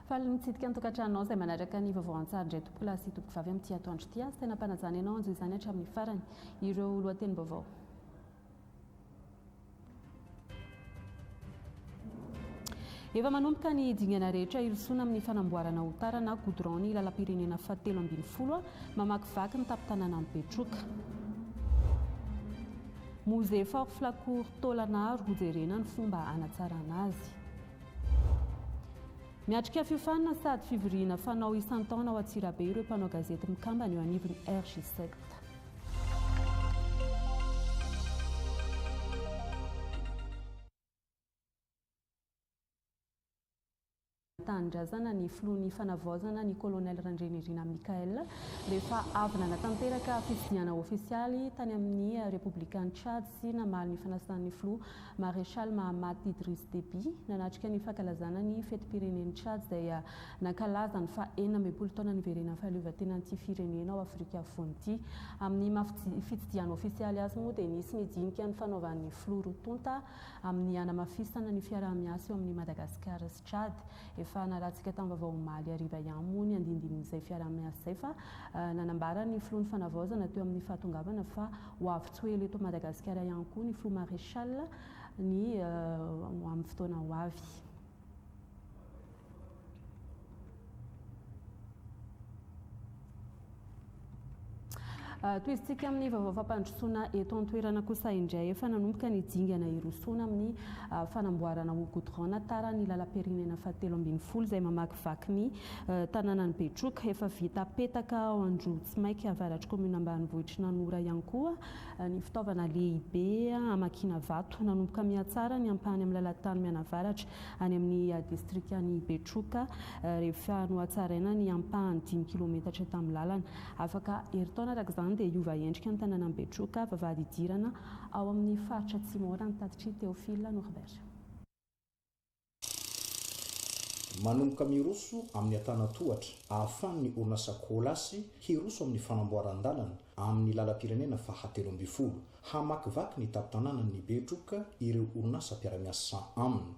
Faly mitsidika ny tokantranonao izay manaraka ny vaovao an-tsary indray tompokolahy sy tompokovavy amin'ity atoandro ity. Azo tena ampanajana ianao hanjo izany hatramin'ny farany. Ireo lohatenim-baovao. Efa manomboka ny dingana rehetra hirosoana amin'ny fanamboarana ho tara na goudron ny lalam-pirenena fahatelo 12 mamakivaky ny tampon-tanànan'i Betroka. Musée Fort Flacourt Taolagnaro hojerena ny fomba hanatsarana azy. Miatrika fiofanana sady fivoriana fanao isan-taona ao Antsirabe ireo mpanao gazety mikambana eo anivon'ny RJ7. Tanindrazana ny filohan'ny Fanavaozana, ny Colonel Randrianirina Michaël, rehefa avy nanatanteraka fitsidihana ofisialy tany amin'ny Repoblikan'i Tchad sy namaly ny fanasan'ny filoha Maréchal Mahamat Idriss Déby nanatrika ny fankalazana ny fetim-pirenen'i Tchad izay nankalaza ny faha 16 taona niverenan'ny fahaleovantenan'ity firenena ao Afrika Afovoany ity. Amin'ny maha fitsidihana ofisialy azy moa dia nisy ny dinika nifanaovan'ny filoha roa tonta amin'ny hanamafisana ny fiaraha-miasa eo amin'i Madagasikara sy Tchad. Efa narahantsika tamin'ny vaovao omaly hariva ihany moa ny andindinin'izay fiaraha-miasa izay fa nanambara ny filohan'ny fanavaozana teo amin'ny fahatongavana fa ho avy tsy ho ela eto Madagasikara ihany koa ny filoha Maréchal ny amin'ny fotoana ho avy. Tohizintsika amin'ny vaovao fampandrosoana eto an-toerana kosa indray. Efa nanomboka ny dingana hirosoana amin'ny fanamboarana ho goudron na tara ny lalam-pirenena fahatelo 12 izay mamakivaky ny tanànan'i Betroka. Efa vita petaka ao Androtsimaika avaratry kaominina ambanivohitr'i Nanora ihany koa ny fitaovana lehibe hamakiana vato. Nanomboka mihatsara ny ampahany amin'ny lalan-tany mianavaratra any amin'ny distrikan'i Betroka rehefa nohatsaraina ny ampahany dimy kilometatra tamin'ny lalana. Afaka herintaona araka izany dia hiova endrika ny tanànan'i Betroka, vavahady hidirana ao amin'ny faritra Atsimo raha ny tatitr'i Théophile Norbert. Manomboka miroso amin'ny antanan-tohatra ahafahan'ny orinasa Colas hiroso amin'ny fanamboaran-dalana amin'ny lalam-pirenena faha 13. Hamakivaky ny tampon-tanànan'i Betroka ireo orinasa mpiara-miasa aminy.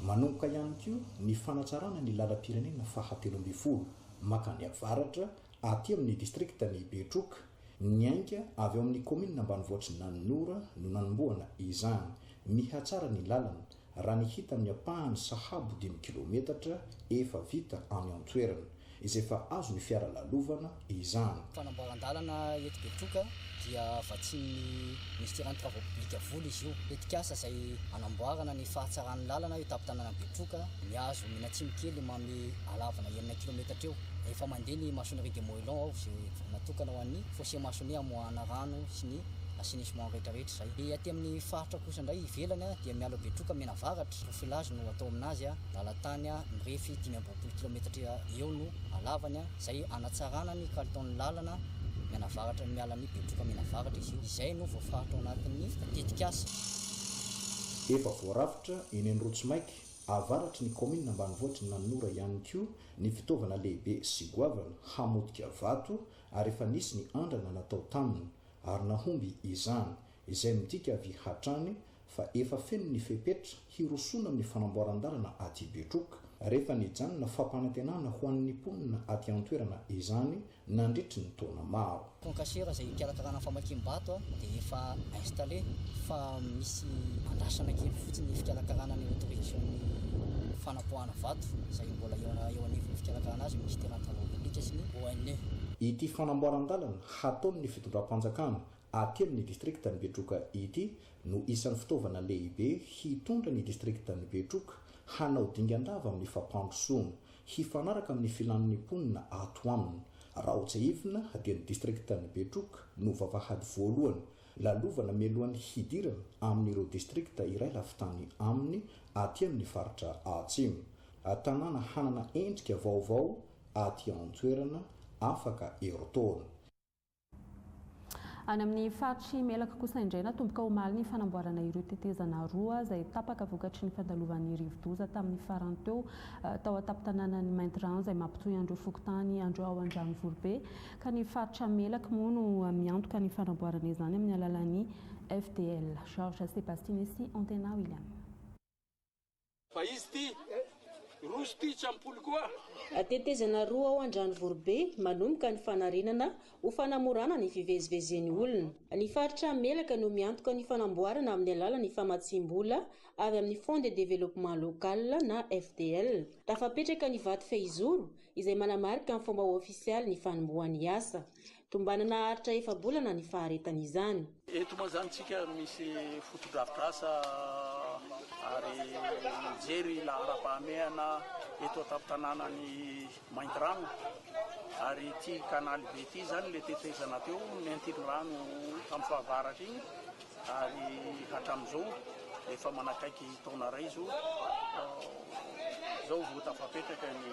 Manomboka ihany koa ny fanatsarana ny lalam-pirenena faha 13 mankany avaratra aty amin'ny distriktan'i Betroka. Niainga avy ao amin'ny kaominina ambanivohitr'i Nanora no nanombohana izany. Mihatsara ny lalana, raha ny hita amin'ny ampahany sahabo dimy kilometatra efa vita any an-toerana, izay efa azon'ny fiara lalovana izany. Fanamboaran-dalana eto Betroka dia vatsian'ny Minisiteran'ny Travaux Publics vola izy io. Tetikasa izay hanamboarana ny fahatsaran'ny lalana eo tampon-tanànan'i Betroka, mihazo mianatsimo kely manome halavana enina kilometatra eo. Efa mandeha ny maçonnerie de moellon ao izay natokana ho an'ny fossé maçonné hamoahana rano sy ny assainissement rehetra rehetra izay. Ny aty amin'ny faritra kosa indray ivelany dia miala ao Betroka mianavaratra, profilage no atao aminazy, lalan-tany mirefy 25 kilometatra eo no halavany, izay hanatsarana ny kalitaon'ny lalana mianavaratra miala an'i Betroka mianavaratra izy io. Izay no voafaritra ao anatin'ny tetikasa. Efa voarafitra eny Androtsimaika, avaratry ny kaominina ambanivohitr'i Nanora ihany koa ny fitaovana lehibe sy goavana hamotika vato ary efa nisy ny andrana natao taminy ary nahomby izany, izay midika avy hatrany fa efa feno ny fepetra hirosoana amin'ny fanamboaran-dalana aty Betroka, rehefa nijanona fampanantenana ho an'ny mponina aty an-toerana izany nandritry ny taona maro. Concasseur izay hikarakarana ny famakiam-bato dia efa installé fa misy andrasana kely fotsiny ny fikarakarana ny autorisation-n'ny fanapoahana vato izay mbola eo anivon'ny fikarakarana azy ny Minisiteran'ny Travaux Publics sy ny ONE. Ity fanamboaran-dalana hataon'ny fitondram-panjakana aty amin'ny distriktan'i Betroka ity no isan'ny fitaovana lehibe hitondra ny distriktan'i Betroka hanao dingan-dava amin'ny fampandrosoana, hifanaraka amin'ny filan'ny mponina ato aminy. Raha ho tsiahivina dia ny distriktan'i Betroka no vavahady voalohany lalovana mialohan'ny hidirana amin'ireo distrikta iray lafitany aminy aty amin'ny faritra Atsimo. Tanàna hanana endrika vaovao aty an-toerana afaka herintaona. Any amin'ny faritr'i Melaky kosa indray, natomboka omaly ny fanamboarana ireo tetezana roa izay tapaka vokatry ny fandalovan'ny rivodoza tamin'ny farany teo tao an-tampon-tanànan'i Maintirano izay mampitohy an'ireo fokontany andreo ao Andranovoribe ka ny faritra Melaky moa no miantoka ny fanamboarana izany amin'ny alalan'ny FDL. Georges Sebastine sy Antena William. Fa izy ity, roso ity tsy ampoly koa. Tetezana roa ao Andranovoribe manomboka ny fanarenana ho fanamorana ny fivezivezen'ny olona. Ny faritra Melaka no miantoka ny fanamboarana amin'ny alalan'ny famatsiam-bola avy amin'ny Fonds de développement local na FDL. Tafapetraka ny vato fehizoro izay manamarika amin'ny fomba ofisialy ny fanombohan'ny asa. Tombanana haharitra efa-bolana ny faharetan'izany. Eto moa izany tsika misy fotodrafitrasa ary mijery laharam-pahamehana eto an-tampon-tanànan'i Maintirano ary ity kanaly be ity izany ilay tetezana teo nentin'ny rano tamin'ny fahavaratra iny ary hatramin'izao efa manakaiky taona iray izao izao vao tafapetraka ny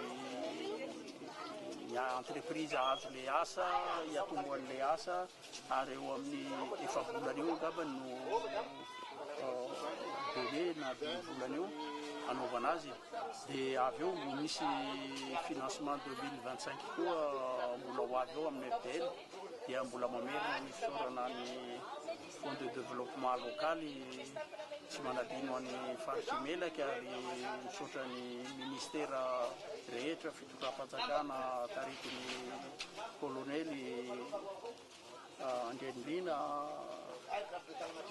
ny entreprise ahazo ilay asa, hiatombohan'ilay asa ary eo amin'ny efa-bolana eo angamba no délai na dimy volana eo hanaovana azy. Dia avy eo mbo misy financement 2025 koa mbola ho avy eo amin'ny FDL dia mbola mamerina ny fisaorana ny Fonds de développement local tsy manadino an'i Faritr'i Melaky ary misaotra ny ministera rehetra, fitondram-panjakana taritin'ny kolonely Andrianirina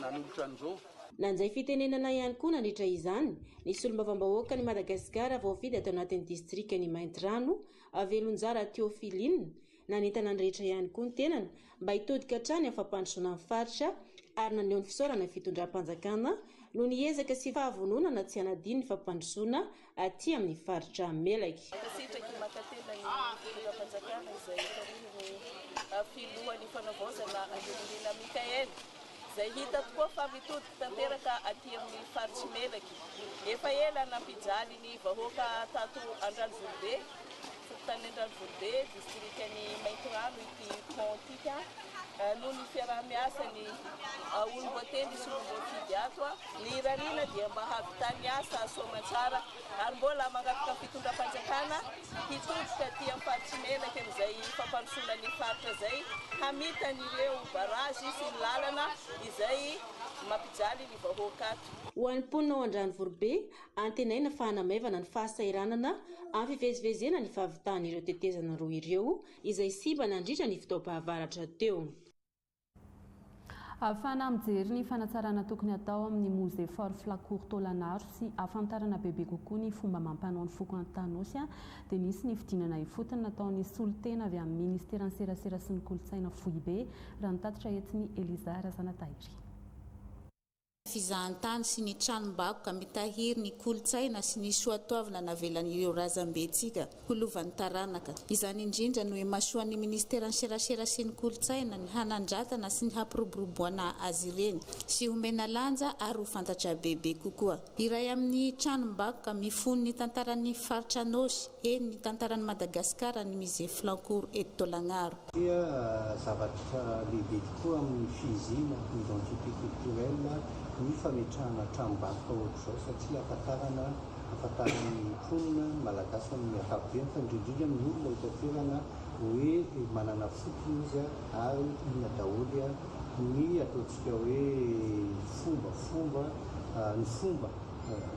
nanolotra an'izao. Nandray fitenenana ihany koa nandritra izany ny solombavambahoakan'i Madagasikara voafidy ato anatin'ny distrikan'i Maintirano, Velonjara Théophiline, Nanentana ny rehetra ihany koa ny tenany mba hitodika hatrany amin'ny fampandrosoana ny faritra ary naneho ny fisaorana ny fitondram-panjakana noho ny ezaka sy fahavononana tsy hanadino ny fampandrosoana aty amin'ny faritra Melaky. Mankasitraka i Makatela ny fitondram-panjakana izay tarihin'ny filohan'ny fanavaozana Andrianirina Mickaël izay hita tokoa fa mitodika tanteraka aty amin'ny faritr'i Melaky. Efa ela nampijaly ny vahoaka tato Andranovoribe Fokontany Andranovoribe, distrikan'i Maintirano ity pont ity ka noho ny fiaraha-miasan'ny olom-boatendry sy olom-boafidy ato. Ny irariana dia mba hahavitany asa soamantsara ary mbola mangataka fitondram-panjakana hitodika aty amin'ny faritr'i Melaky amin'izay fampandrosoana ny faritra izay, hamita an'ireo barazy sy ny lalana izay mampijaly ny vahoaka ato. Ho an'ny mponina ao Andranovoribe, Antenaina fa hanamaivana ny fahasahiranana amin'ny fivezivezena ny fahavitan'ireo tetezana roa ireo izay simba nandritra ny fotoam-pahavaratra teo. Ahafahana mijery ny fanatsarana tokony hatao amin'ny Musée Fort Flacourt Taolagnaro sy ahafantarana bebe kokoa ny fomba amam-panao ny foko Antanosy dia nisy ny fidinana ifotony nataon'ny solontena avy amin'ny Ministeran'ny Serasera sy ny Kolontsaina foibe, raha ny tatitra entin'i Eliza Razanatahiry. Fizahantany sy ny tranombakoka mitahiry ny kolontsaina sy ny soatoavina navelan'ireo razambentsika ho lovan'ny taranaka. Izany indrindra no imasoan'ny Minisiteran'ny Serasera sy ny Kolontsaina ny hanandratana sy ny hampiroboroboana azy ireny sy homena lanja ary ho fantatra bebe kokoa. Iray amin'ny tranombakoka mifono ny tantaran'ny faritra Anôsy, eny ny tantaran'i Madagasikara ny Musée Flancourt eto Taolagnaro. Dia zavatra lehibe tokoa amin'ny fihiziana identité culturelle ny fametrahana tranombakoka ohatr'izao satria ahafantarana ahafantaran'ny mponina, ny Malagasy amin'ny ankapobeny fa indrindra indrindra ny olona eto an-toerana hoe manana fotony izy ary inona daholo ny ataontsika hoe fombafomba ny fomba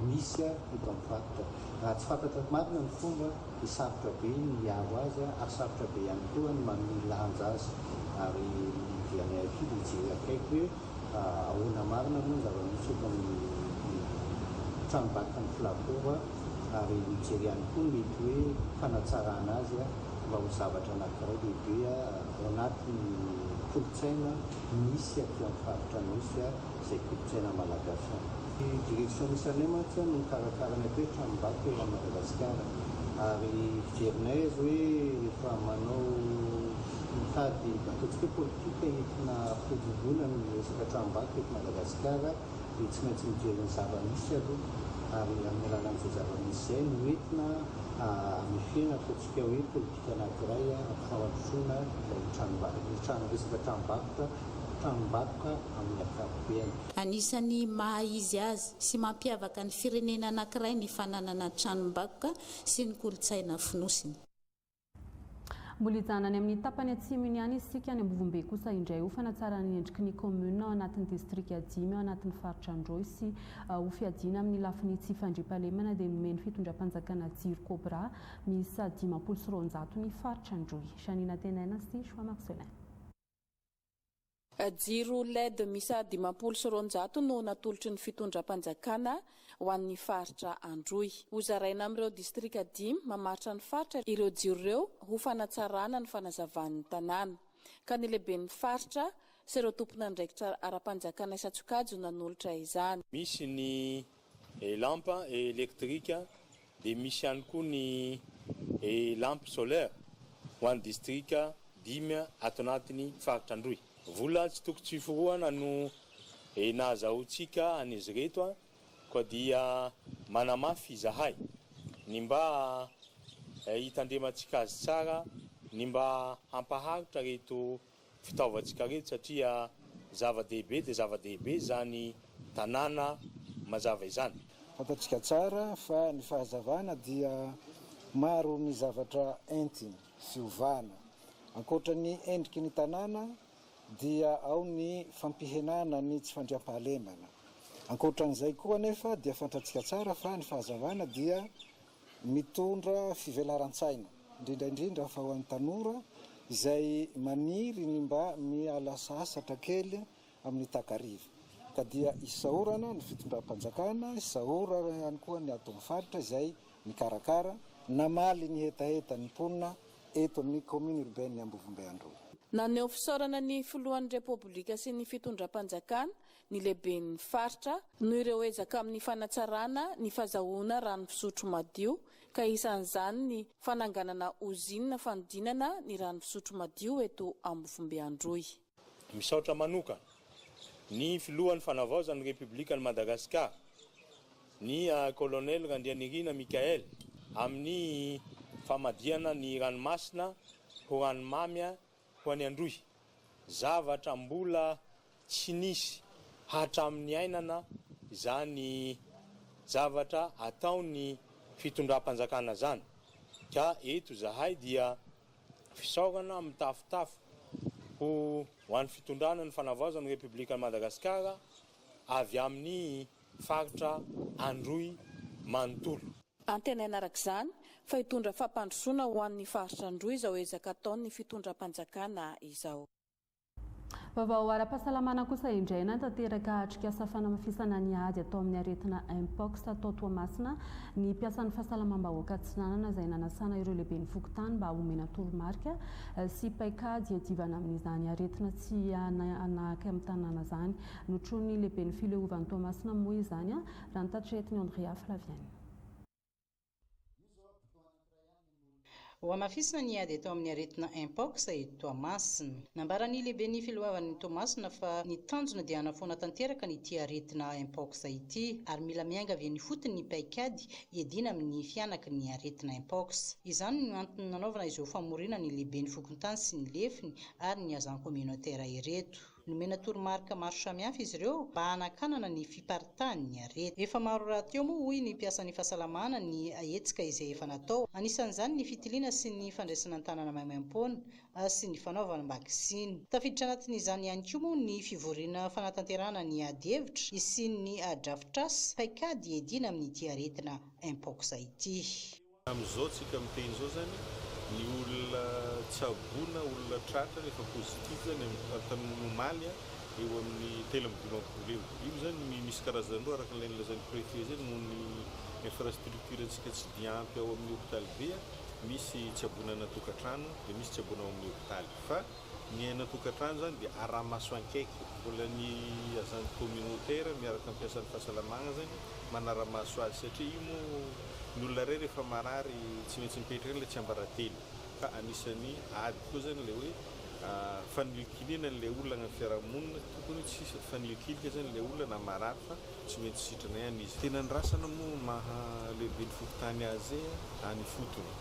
misy eto amin'ny faritra. Raha tsy fantatra marina ny fomba dia sarotra be ny miaro azy ary sarotra be ihany koa ny manome lanja azy ary ny dianay aty dia hijery akaiky hoe ahoana marina moa ny zava-misy eto amin'ny tranombarotra ny Flacourt ary mijery ihany koa ny mety hoe fanatsarana azy mba ho zavatra anankiray lehibe ao anatin'ny kolontsaina misy aty amin'ny faritra Anosy izay kolontsaina malagasy any. Ny direction misy anay mantsy no mikarakara ny atao hoe tranombakoka eran'i Madagasikara ary fijerinay azy hoe rehefa manao mitady ataontsika hoe politika entina hampiroboroboana ny resaka tranombakoka eto Madagasikara dia tsy maintsy mijery ny zava-misy aloha ary amin'ny alalan'izay zava-misy izay no entina hamefena ataontsika hoe politika anankiray hampifandrosoana ilay tranombakoka resaka tranombakoka tranombakoka amin'ny ankapobeny. Anisan'ny maha izy azy sy mampiavaka ny firenena anankiray ny fananana tranombakoka sy ny kolontsaina fonosiny. Mbola hijanona any amin'ny tapany atsimo iny ihany isika, any Ambovombe kosa indray ho fanatsarana ny endriky ny kaominina ao anatin'ny distrika dimy ao anatin'ny faritra Androy sy ho fiadiana amin'ny lafiny tsy fandriampahalemana dia nomen'ny fitondram-panjakana jiro Cobra miisa 250 ny faritra Androy. Janine Antenaina sy Joie Marcelin. Jiro led miisa 250 no natolotry ny fitondram-panjakana ho an'ny faritra Androy. Hozaraina amin'ireo distrika dimy mamaritra ny faritra ireo jiro ireo ho fanatsarana ny fanazavan'ny tanàna. Ka ny lehiben'ny faritra sy ireo tompon'andraikitra ara-panjakana isan-tsokajy no nanolotra izany. Misy ny lampe électrique dia misy ihany koa ny lampe solaire ho an'ny distrika dimy ato anatin'ny faritra Androy. Vola tsy toko tsy forohana no nahazahoantsika an'izy ireto, koa dia manamafy izahay ny mba hitandremantsika azy tsara, ny mba hampaharitra ireto fitaovantsika ireto satria zava-dehibe dia zava-dehibe izany tanàna mazava izany. Fantatsika tsara fa ny fahazavana dia maro ny zavatra entiny, fiovana. Ankoatra ny endriky ny tanàna dia ao ny fampihenana ny tsy fandriampahalemana. Ankoatra an'izay koa anefa dia fantatsika tsara fa ny fahazavana dia mitondra fivelaran-tsaina, indrindra indrindra fa ho an'ny tanora izay maniry ny mba miala sasatra kely amin'ny takariva. Ka dia isaorana ny fitondram-panjakana, isaorana ihany koa ny ato amin'ny faritra izay mikarakara, namaly ny hetahetan'ny mponina eto amin'ny commune urbaine Ambovombe Androy. Naneho fisaorana ny filohan'ny Repoblika sy ny fitondram-panjakana ny lehiben'ny faritra noho ireo ezaka amin'ny fanatsarana ny fazahoana rano fisotro madio ka isan'izany ny fananganana ozinina fanodinana ny rano fisotro madio eto Ambovombe Androy. Misaotra manokana ny filohan'ny fanavaozan'ny Repoblikan'i Madagasikara, ny Colonel Randrianirina Michaël, amin'ny famadihana ny ranomasina ho ranomamy ho an'i Androy. Zavatra mbola tsy nisy hatramin'ny niainana izany zavatra ataon'ny fitondram-panjakana izany, ka eto izahay dia fisaorana mitafotafo ho an'ny fitondrana ny fanavaozana ny Repoblikan'i Madagasikara avy amin'ny faritra Androy manontolo. Antenaina araka izany fa hitondra fampandrosoana ho an'ny faritra Androy izao ezaka ataon'ny fitondram-panjakana izao. Vaovao ara-pahasalamana kosa indray, nanatanteraka atrikasa fanamafisana ny ady atao amin'ny aretina Mpox tao Toamasina ny mpiasan'ny fahasalamam-bahoaka Atsinanana izay nanasana ireo lehiben'ny fokontany mba homena toromarika sy paikady hiadivana amin'izany aretina tsy hanahaka amin'ny tanàna izany. Notronin'ny lehiben'ny fileovan'i Toamasina moa izany raha ny tatitra entin'i Andrea Flavienne. Hohamafisina ny ady atao amin'ny aretina Mpox eto Toamasina. Nambaran'ny lehiben'ny filohavan'i Toamasina fa ny tanjona dia hanafoana tanteraka ny ity aretina Mpox ity ary mila miainga avy eny ifotony ny paikady hiadiana amin'ny fihanaky ny aretina Mpox. Izany no antony nanaovana izao famoriana ny lehiben'ny fokontany sy ny lefiny ary ny agent communautaire ireto. Nomena toromarika maro samihafa izy ireo mba hanakanana ny fiparitahan'ny aretina. Efa maro rahateo moa hoy ny mpiasan'ny fahasalamana ny hetsika izay efa natao. Anisan'izany ny fitiliana sy ny fandraisana an-tanana maimaimpoana sy ny fanaovam-baksiny. Tafiditra anatin'izany ihany koa moa ny fivoriana fanatanterahana ny ady hevitra hisian'ny drafitrasa paikady hiadiana amin'ity aretina Mpox ity. Amin'izao tsika miteny izao zany, ny olona tsaboina, olona tratra rehefa positif zany tamin'ny omaly eo amin'ny 53 eo. Io zany misy karazany roa araka ilay nolazain'ny préfet zay, noho ny infrastructure antsika tsy dia ampy ao amin'ny hopitaly be, misy tsaboina any an-tokantrano dia misy tsaboina ao amin'ny hopitaly. Fa ny any an-tokantrano zany dia araha-maso ankaiky, mbola ny agent communautaire miaraka amin'ny mpiasan'ny fahasalamagna zany manara-maso azy satria io moa ny olona iray rehefa marary tsy maintsy mipetraka eny ilay tsiambaratelo ka anisan'ny ady koa zany ilay hoe fanilikilihana an'ilay olona any amin'ny fiarahamonina, tokony tsy hisy fanilikilika zany ilay olona na marary fa tsy maintsy sitrana ihany izy. Tena andrasana moa maha lehiben'ny fokontany azy any ifotony.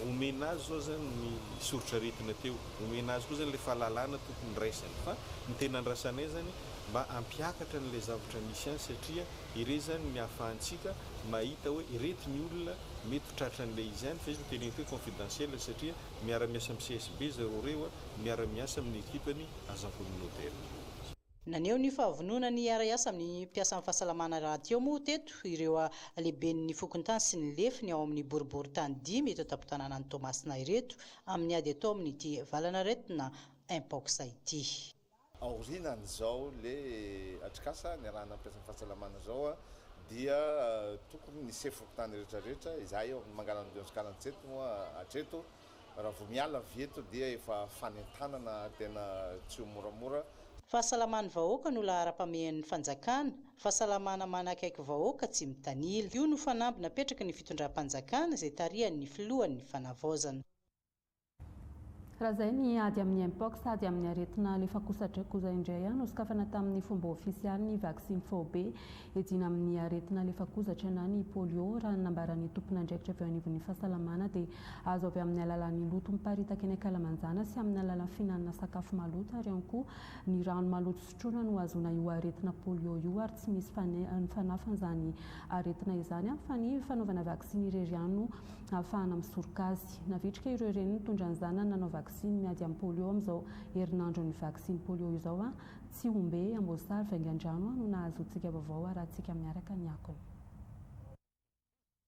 Omena azy zao zany ny soritr'aretina teo, omena azy koa zany ilay fahalalana tokony raisany fa ny tena andrasanay zany mba hampiakatra an'ilay zavatra misy any satria irey izany ny ahafahantsika mahita hoe ireto ny olona mety ho tratran'ilay izy any fa izy no teneniko hoe confidentiel satria miara-miasa amin'ny CSB zareo ireo, miara-miasa amin'ny ekipany agent communautaire. Naneho ny fahavononany hiara-hiasa amin'ny mpiasan'ny fahasalamana rahateo moa teto ireo lehiben'ny fokontany sy ny lefiny ao amin'ny boriborintany dimy eto an-tampon-tanànan'i Toamasina ireto amin'ny ady atao amin'ity valanaretina Mpox ity. Aorianan'izao le atrikasa niarahana amin'ny mpiasan'ny fahasalamana izao dia tokony ny sefo fokontany rehetra rehetra, izahay eo amin'ny Mangalan'ny 47 moa hatreto, raha vao miala avy eto dia efa fanentanana tena tsy ho moramora. Fahasalaman'ny vahoaka no laharam-pamehan'ny fanjakana, fahasalamana manakaiky vahoaka tsy mitanila. Io no fanamby napetraky ny fitondram-panjakana izay tarihan'ny filohan'ny fanavaozana. Raha izay ny ady amin'ny Mpox, ady amin'ny aretina lefakosadrakoza indray, nosokafana tamin'ny fomba ofisialy ny vaksiny faobe hiadiana amin'ny aretina lefakozatra na ny polio. Raha ny nambaran'ny tompon'andraikitra avy eo anivon'ny fahasalamana dia azo avy amin'ny alalan'ny loto miparitaka eny ankalamanjana sy amin'ny alalan'ny fihinanana sakafo maloto ary ihany koa ny rano maloto sotroina no ahazoana io aretina polio io ary tsy misy fanafany izany aretina izany fa ny fanaovana vaksiny irery ihany no ahafahana misoroka azy. Navitrika ireo reny nitondra ny zanany nanao vaksiny miady amin'ny polio amin'izao herinandron'ny vaksiny polio izao. Tsihombe, Amboasary, Vaingandrano no nahazoantsika vaovao arahantsika miaraka ny akony.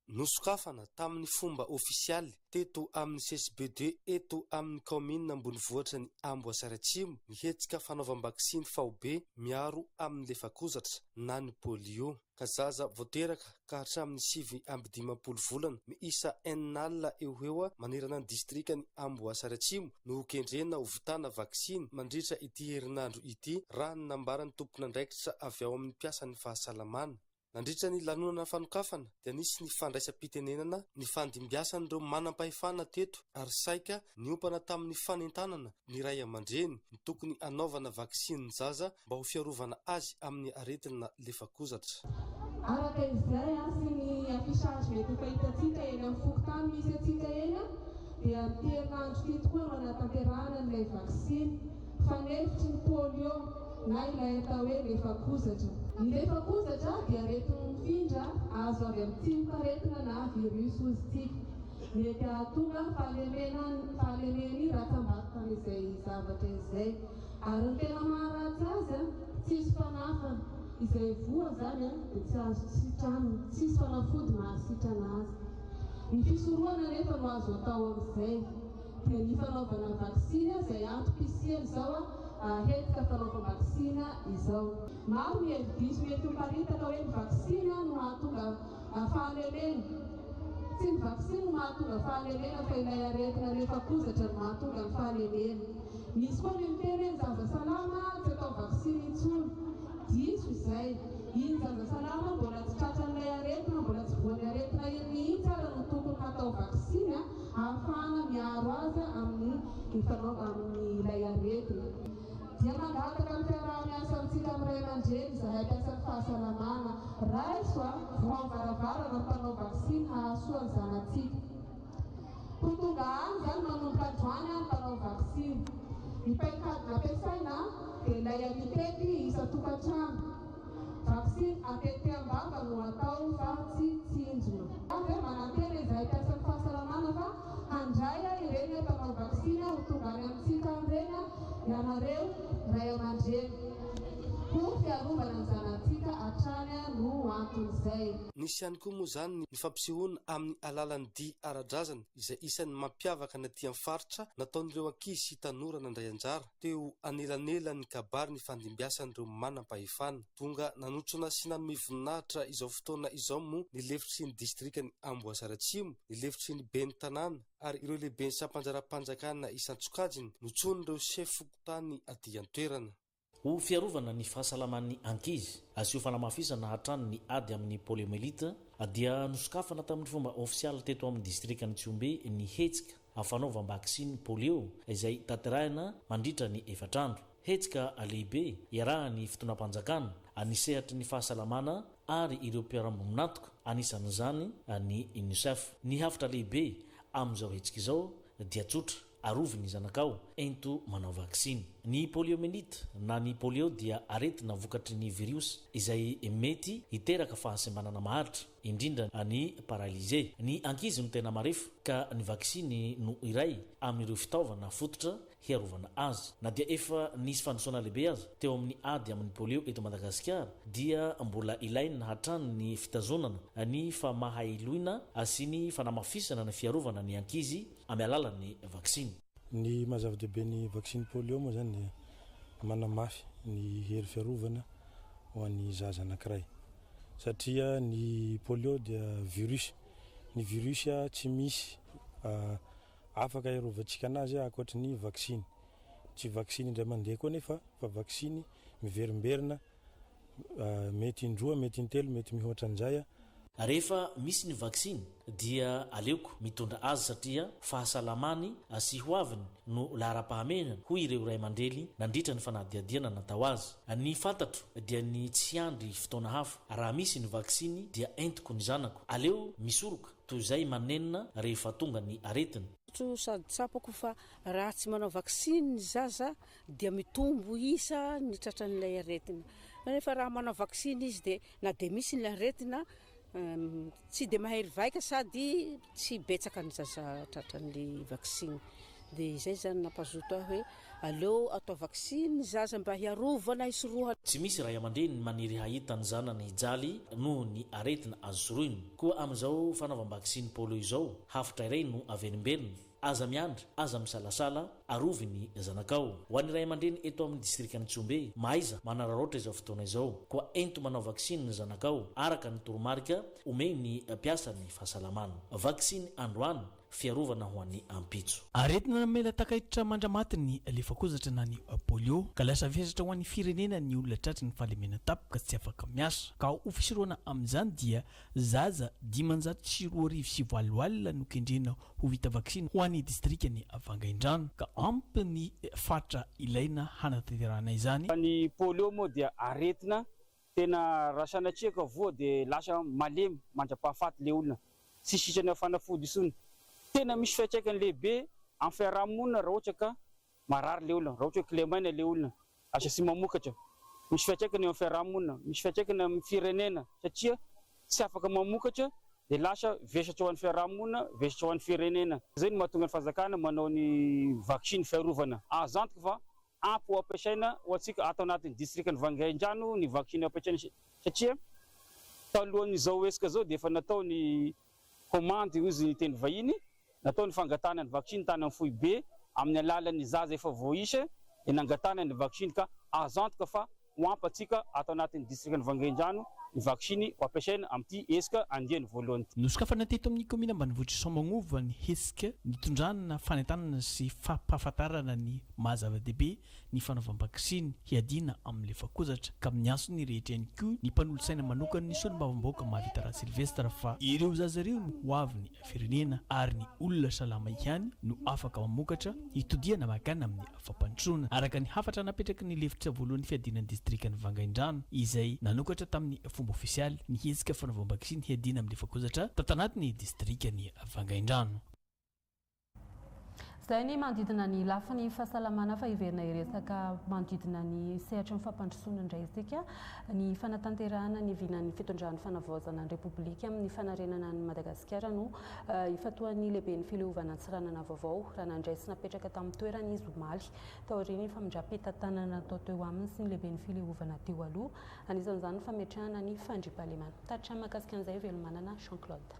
Nosokafana tamin'ny fomba ofisialy teto amin'ny CSB ii eto amin'ny kaominina ambonivohitra ny Amboasary Atsimo ny hetsika fanaovam-baksiny faobe miaro amin'ny lefakozatra na ny polio. Ka zaza vao teraka ka hatramin'ny 59 volana miisa 60 eo ho eo manerana ny distrikan'i Amboasary Atsimo no hokendrena ho vitana vaksiny mandritra ity herinandro ity raha ny nambaran'ny tompon'andraikitra avy ao amin'ny mpiasan'ny fahasalamana. Nandritra ny lanonana fanokafana dia nisy ny fandraisam-pitenenana nifandimbiasan'ireo manam-pahefana teto ary saika niompana tamin'ny fanentanana ny ray aman-dreny ny tokony hanaovana vaksiny ny zaza mba ho fiarovana azy amin'ny aretina lefakozatra. Araka izay sy ny affichage mety ho fahitantsika eny amin'ny fokontany misy antsika eny dia amin'ity herinandro ity tokoa no hanatanterahana an'ilay vaksiny fanefitry ny polio na ilay atao hoe lefakozatra. Ny lefakozatra dia aretina mifindra azo avy amin'ny tsimokaretina na virus hozy tsika. Mety hahatonga fahalemena fahalemen'ny ratsambatana izay zavatra izay. Ary ny tena maharatsy azy an, tsisy fanafana. Izay voa izany an, dia tsy azo sitranina. Tsisy fanafody mahasitrana azy. Ny fisorohana anefa no azo atao amin'izay. Dia ny fanaovana vaksiny izay antom-pisian'izao hetsika fanaovam-baksiny izao. Maro ny hevi-diso mety ho paritaka hoe ny vaksiny no mahatonga fahalemena. Tsy ny vaksiny no mahatonga fahalemena fa ilay aretina lefakozatra no mahatonga ny fahalemena. Misy koa ny miteny hoe ny zaza salama tsy atao vaksiny intsony. Diso izay. Iny zaza salama mbola tsy tratran'ilay aretina, mbola tsy voan'ny aretina iny mihitsy ara no tokony hatao vaksiny ahafahana miaro azy amin'ny amin'ilay aretina. Dia mangataka ny fiaraha-miasa amintsika amin'ny ray aman-dreny izahay mpiasan'ny fahasalamana. Raiso a! Vohao varavarana ny mpanao vaksiny hahasoa ny zanatsika. Ho tonga any izany manomboka androany ny mpanao vaksiny. Ny paikady nampiasaina dia ilay mitety isan-tokantrano. Vaksiny atete am-bava no atao fa tsy tsinjona. Dia manantena izahay mpiasan'ny fahasalamana fa handray ireny mpanao vaksiny ho tonga any amintsika any ireny ianareo ray aman-dreny. Ho fiarovana ny zanatsika hatrany no anton'izay. Nisy ihany koa moa izany ny fampisehoana amin'ny alalan'ny dihy ara-drazana izay isan'ny mampiavaka ny aty amin'ny faritra nataon'ireo ankizy sy tanora nandray anjara teo anelanelan'ny kabary nifandimbiasan'ireo manam-pahefana. Tonga nanotrona sy nanome voninahitra izao fotoana izao moa ny lefitry ny distrikan'i Amboasary Atsimo, ny lefitry ny ben'ny tanàna ary ireo lehiben'ny sampanjaram-panjakana isan-tsokajiny notsonin'ireo sefo fokontany aty an-toerana. Ho fiarovana ny fahasalaman'ny ankizy sy ho fanamafisana hatrany ny ady amin'ny poliomyélite dia nosokafana tamin'ny fomba ofisialy teto amin'ny distrikan'i Tsihombe ny hetsika fanaovam-baksiny polio izay tanterahina mandritra ny efatra andro. Hetsika lehibe iarahan'ny fitondram-panjakana, ny sehatry ny fahasalamana ary ireo mpiara-miombon'antoka, anisan'izany ny Unicef. Ny hafatra lehibe amin'izao hetsika izao dia tsotra. Arovy ny zanakao, ento manao vaksiny. Ny poliomyélite na ny polio dia aretina vokatry ny viriosy izay mety hiteraka fahasembanana maharitra, indrindra ny paralysie. Ny ankizy no tena marefo ka ny vaksiny no iray amin'ireo fitaovana fototra hiarovana azy. Na dia efa nisy fandrosoana lehibe aza teo amin'ny ady amin'ny polio eto Madagasikara dia mbola ilaina hatrany ny fitazonana ny famahailoina sy ny fanamafisana ny fiarovana ny ankizy amin'ny alalan'ny vaksiny. Ny maha zava-dehibe ny vaksiny polio moa izany dia manamafy ny hery fiarovana ho an'ny zaza anankiray satria ny polio dia virus, ny virus tsy misy afaka hiarovantsika anazy ankoatry ny vaksiny, tsy vaksiny indray mandeha koa anefa fa vaksiny miverimberina mety indroa, mety intelo, mety mihoatra an'izay. Rehefa misy ny vaksiny dia aleoko mitondra azy satria fahasalamany sy ho aviny no laharam-pahamehana hoy ireo ray aman-dreny nandritra ny fanadihadiana natao azy. Ny fantatro dia ny tsy hiandry fotoana hafa, raha misy ny vaksiny dia entiko ny zanako. Aleo misoroka toy izay manenina rehefa tonga ny aretina. Sady tsapako fa raha tsy manao vaksiny ny zaza dia mitombo isa ny tratran'ilay aretina. Nefa raha manao vaksiny izy dia na dia misy ny aretina tsy dia mahery vaika sady tsy betsaka ny zaza tratran'ilay vaksiny. Dia izay izany nampazoto ahy hoe aleo atao vaksiny ny zaza mba hiarovana hisorohana. Tsy misy ray aman-dreny maniry hahita ny zanany hijaly noho ny aretina azo sorohina. Koa amin'izao fanaovam-baksiny polio izao, hafatra iray no averimberina, Aza miandry, aza misalasala, arovy ny zanakao. Ho an'ny ray aman-dreny eto amin'ny distrikan'i Tsihombe, mahaiza manararaotra izao fotoana izao. Koa ento manao vaksiny ny zanakao, araka ny toromarika omen'ny mpiasan'ny fahasalamana. Vaksiny androany, fiarovana ho an'ny ampitso. Aretina namela takaitra mandramaty ny lefakozatra na ny polio, ka lasa vesatra ho an'ny firenena ny olona tratry ny fahalemena tampoka tsy afaka miasa. Ka ho fisorohana amin'izany dia zaza 2580 no kendrena ho vita vaksiny ho an'ny distrikan'i Vangaindrano, ka ampy ny fatra ilaina hanatanterahana izany. Ny polio moa dia aretina tena raha sanatria ka voa dia lasa malemy mandra-pahafaty le olona, tsy sitrana fanafody intsony. Tena misy fiantraikany lehibe amin'ny fiaraha-monina raha ohatra ka marary le olona, raha ohatra hoe kilemaina le olona, lasa tsy mamokatra. Misy fiantraikany eo amin'ny fiaraha-monina, misy fiantraikany amin'ny firenena satria tsy afaka mamokatra dia lasa vesatra ho an'ny fiaraha-monina, vesatra ho an'ny firenena. Izay no mahatonga ny fanjakana manao ny vaksiny fiarovana. Azo antoka fa ampy ho ampiasaina ho antsika ato anatin'ny distrikan'i Vangaindrano ny vaksiny ampiasaina satria talohan'izao hetsika izao dia efa natao ny Commande hozy ny teny vahiny, natao ny fangatahana ny vaksiny tany amin'ny foibe amin'ny alalan'ny zaza efa voaisa dia nangatahana ny vaksiny ka azo antoka fa ho ampy antsika ato anatin'ny distrikan'i Vangaindrano ny vaksiny ho ampiasaina amin'ity hetsika andiany voalohany ity. Nosokafana teto amin'ny kaominina ambanivohitr'i Soamagnova ny hetsika nitondrana fanentanana sy fampahafantarana ny maha zava-dehibe ny fanaovam-baksiny hiadiana amin'ny lefakozatra ka miantso ny rehetra ihany koa ny mpanolotsaina manokan'ny solombavambahoaka Mahavita Rasilvestre fa ireo zaza ireo no hoavin'ny firenena ary ny olona salama ihany no afaka mamokatra hitodihana mankany amin'ny fampandrosoana araka ny hafatra napetraky ny lefitra voalohan'ny fiadiana ny distrikan'i Vangaindrano izay nanokatra tamin'ny fomba ofisialy ny hetsika fanaovam-baksiny hiadiana amin'ny lefakozatra tato anatin'ny distrikan'i Vangaindrano. Izay ny manodidina ny lafiny fahasalamana fa hiverina hiresaka manodidina ny sehatry ny fampandrosoana indray isika. Ny fanatanterahana ny vinan'ny fitondran'ny fanavaozana ny Repoblika amin'ny fanarenana an'i Madagasikara no ifantohan'ny lehiben'ny fileovana Antsiranana vaovao raha nandray sy napetraka tamin'ny toerany izy omaly taorian'ny famindram-pitantanana natao teo aminy sy ny lehiben'ny fileovana teo aloha. Anisan'izany ny fametrahana ny fandriampahalemana. Tatitra mahakasika an'izay Velomanana Jean Claude.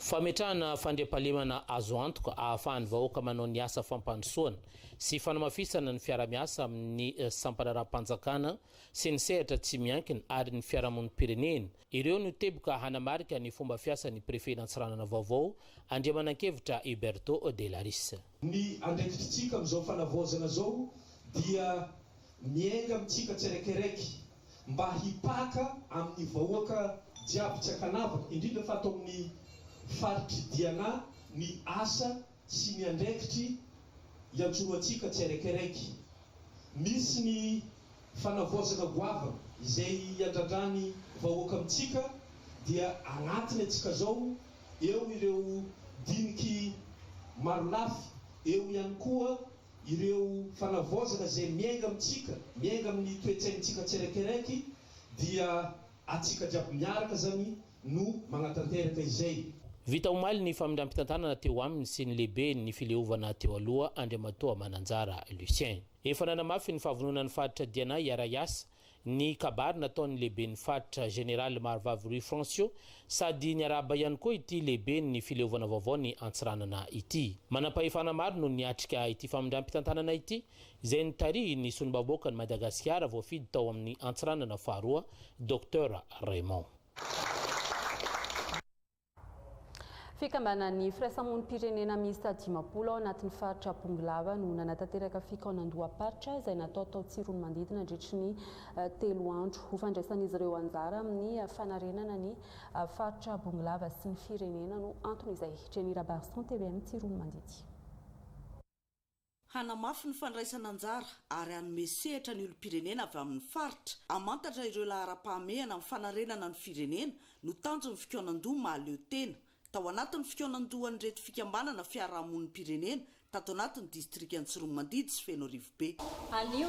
Fametrahana fandriampahalemana azo antoka ahafahan'ny vahoaka manao ny asa fampandrosoana sy fanamafisana ny fiara-miasa amin'ny sampandraharaham-panjakana sy ny sehatra tsy miankina ary ny fiarahamonim-pirenena. Ireo no teboka hanamarika ny fomba fiasan'ny prefen'Antsiranana vaovao, Andriamanankevitra Huberto Delaris. Ny andraikitritsika amin'izao fanavaozana izao dia miainga amintsika tsiraikiraiky mba hipaka amin'ny vahoaka jiaby tsy ankanavaka, indrindra fa ato amin'ny faritr'i Diana ny asa sy ny andraikitry iantsorohantsika tsiaraikiraiky. Misy ny fanavaozana goavana izay iandrandran'ny vahoaka amintsika dia agnatiny antsika zao eo ireo diniky. marolafy, eo ihany koa ireo fanavaozana izay miainga amintsika, miainga amin'ny toe-tsaintsika tsiraikiraiky dia atsika jiaby miaraka zany no magnatanteraka izay. Vita omaly ny famindram-pitantanana teo aminy sy ny lehiben'ny fileovana teo aloha Andriamatoa Mananjara Lucien. Efa nanamafy ny fahavononan'ny faritra Diana hiara-hiasa ny kabary nataon'ny lehiben'ny faritra Jeneraly Marovavy Rui Francio sady niarahaba ihany koa ity lehiben'ny fileovana vaovao ny Antsiranana ity. Manampahefana maro no niatrika ity famindram-pitantanana ity izay notarihin'ny solombavambahoakan'i Madagasikara voafidy tao amin'ny Antsiranana faharoa Docteur Raymond. Fikambanan'ny firaisamonim-pirenena miisa 50 ao anatin'ny faritra Bongolava no nanatanteraka fikaonandoham-paritra izay natao tao Tsiroanomandidy nandritry ny 3 andro ho fandraisan'izy ireo anjara amin'ny fanarenana ny faritra Bongolava sy ny firenena no anton'izay. Jenny Rabarison, tvm Tsiroanomandidy. Hanamafy ny fandraisana anjara ary hanome sehatra ny olom-pirenena avy amin'ny faritra hamantatra ireo laharam-pahamehana amin'ny fanarenana ny firenena no tanjon'ny fikaonandoha mahaleo tena tao anatin'ny fikaonandohan'ireto fikambanana fiarahamonim-pirenena tato anatin'ny distrikan'i Tsiroanomandidy sy Fenoarivobe. Anio,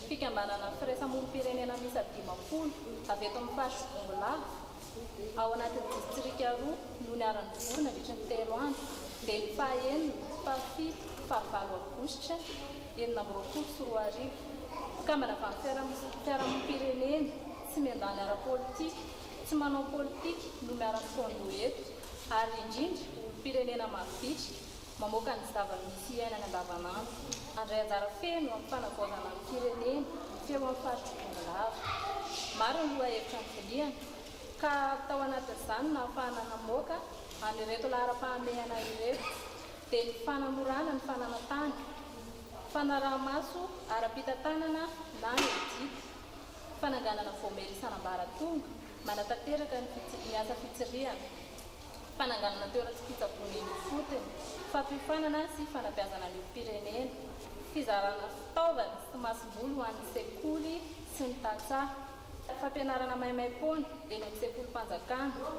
fikambanana firaisamonim-pirenena miisa 50 avy eto amin'ny faritr'i Bongolava, ao anatin'ny distrika roa no niara-nivory nandritra ny 3 andro, dia ny faha-6, faha-7, faha-8 aogositra 2026. Mpikambana avy amin'ny fiarahamonim-pirenena, tsy miandany ara-politika, tsy manao politika no miara-mikaon-doha eto, ary indrindra olom-pirenena mavitrika, mamoaka ny zava-misy iainany andavanandro. Handray anjara feno amin'ny fanavaozana ny firenena ny feo amin'ny faritr'i Bongolava. Maro ny lohahevitra niviliana, ka tao anatin'izany no nahafahana namoaka an'ireto laharam-pahamehana ireto, dia ny fanamorana ny fananan-tany, fanaraha-maso ara-pitantanana na ny audit, fananganana vaomiera isan'ambaratonga manatanteraka ny ny asa fitsirihana, fananganana toeram-pitsaboana eny ifotony, fampiofanana sy fanabeazana ny olom-pirenena, fizarana fitaovana sy masomboly ho an'ny sekoly sy ny tantsaha, fampianarana maimaim-poana eny amin'ny sekolim-panjakana,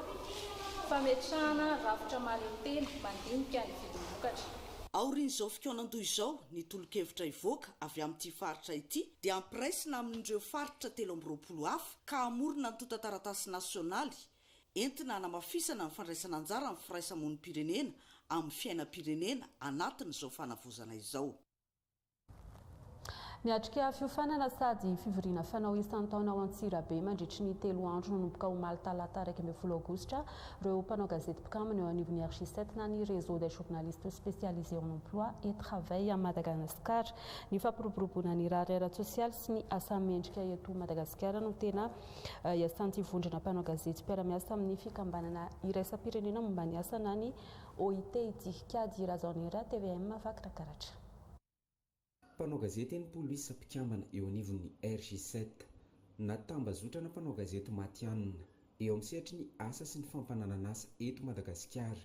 fametrahana rafitra mahaleotena mandinika ny vidim-bokatra. Aorian'izao fikaonandoha izao, ny tolo-kevitra hivoaka avy amin'ity faritra ity dia hampiraisina amin'ireo faritra 23 hafa ka hamorona antontan-taratasy nasionaly entina hanamafisana ny fandraisana anjara amin'ny firaisamonim-pirenena amin'ny fiainam-pirenena anatin'izao fanavaozana izao. Miatrika fiofanana sady fivoriana fanao isan-taona ao Antsirabe mandritry ny 3 andro nanomboka omaly talata 11 aogositra ireo mpanao gazety mpikambana eo anivon'ny RJ7 na ny Réseau des journalistes spécialisés en emploi et travail à Madagascar. Ny fampiroboroboana ny rary ara-tsosialy sy ny asa mendrika eto Madagasikara no tena iasan'ity vondrona mpanao gazety mpiara-miasa amin'ny fikambanana iraisam-pirenena momba ny asa na ny OIT ity. Kiady Rajaonera, TVM Vakinankaratra. Mpanao gazety 60 isa mpikambana eo anivon'ny RJ7 na tambazotrana mpanao gazety matihanina eo amin'ny sehatry ny asa sy ny fampananan'asa eto Madagasikara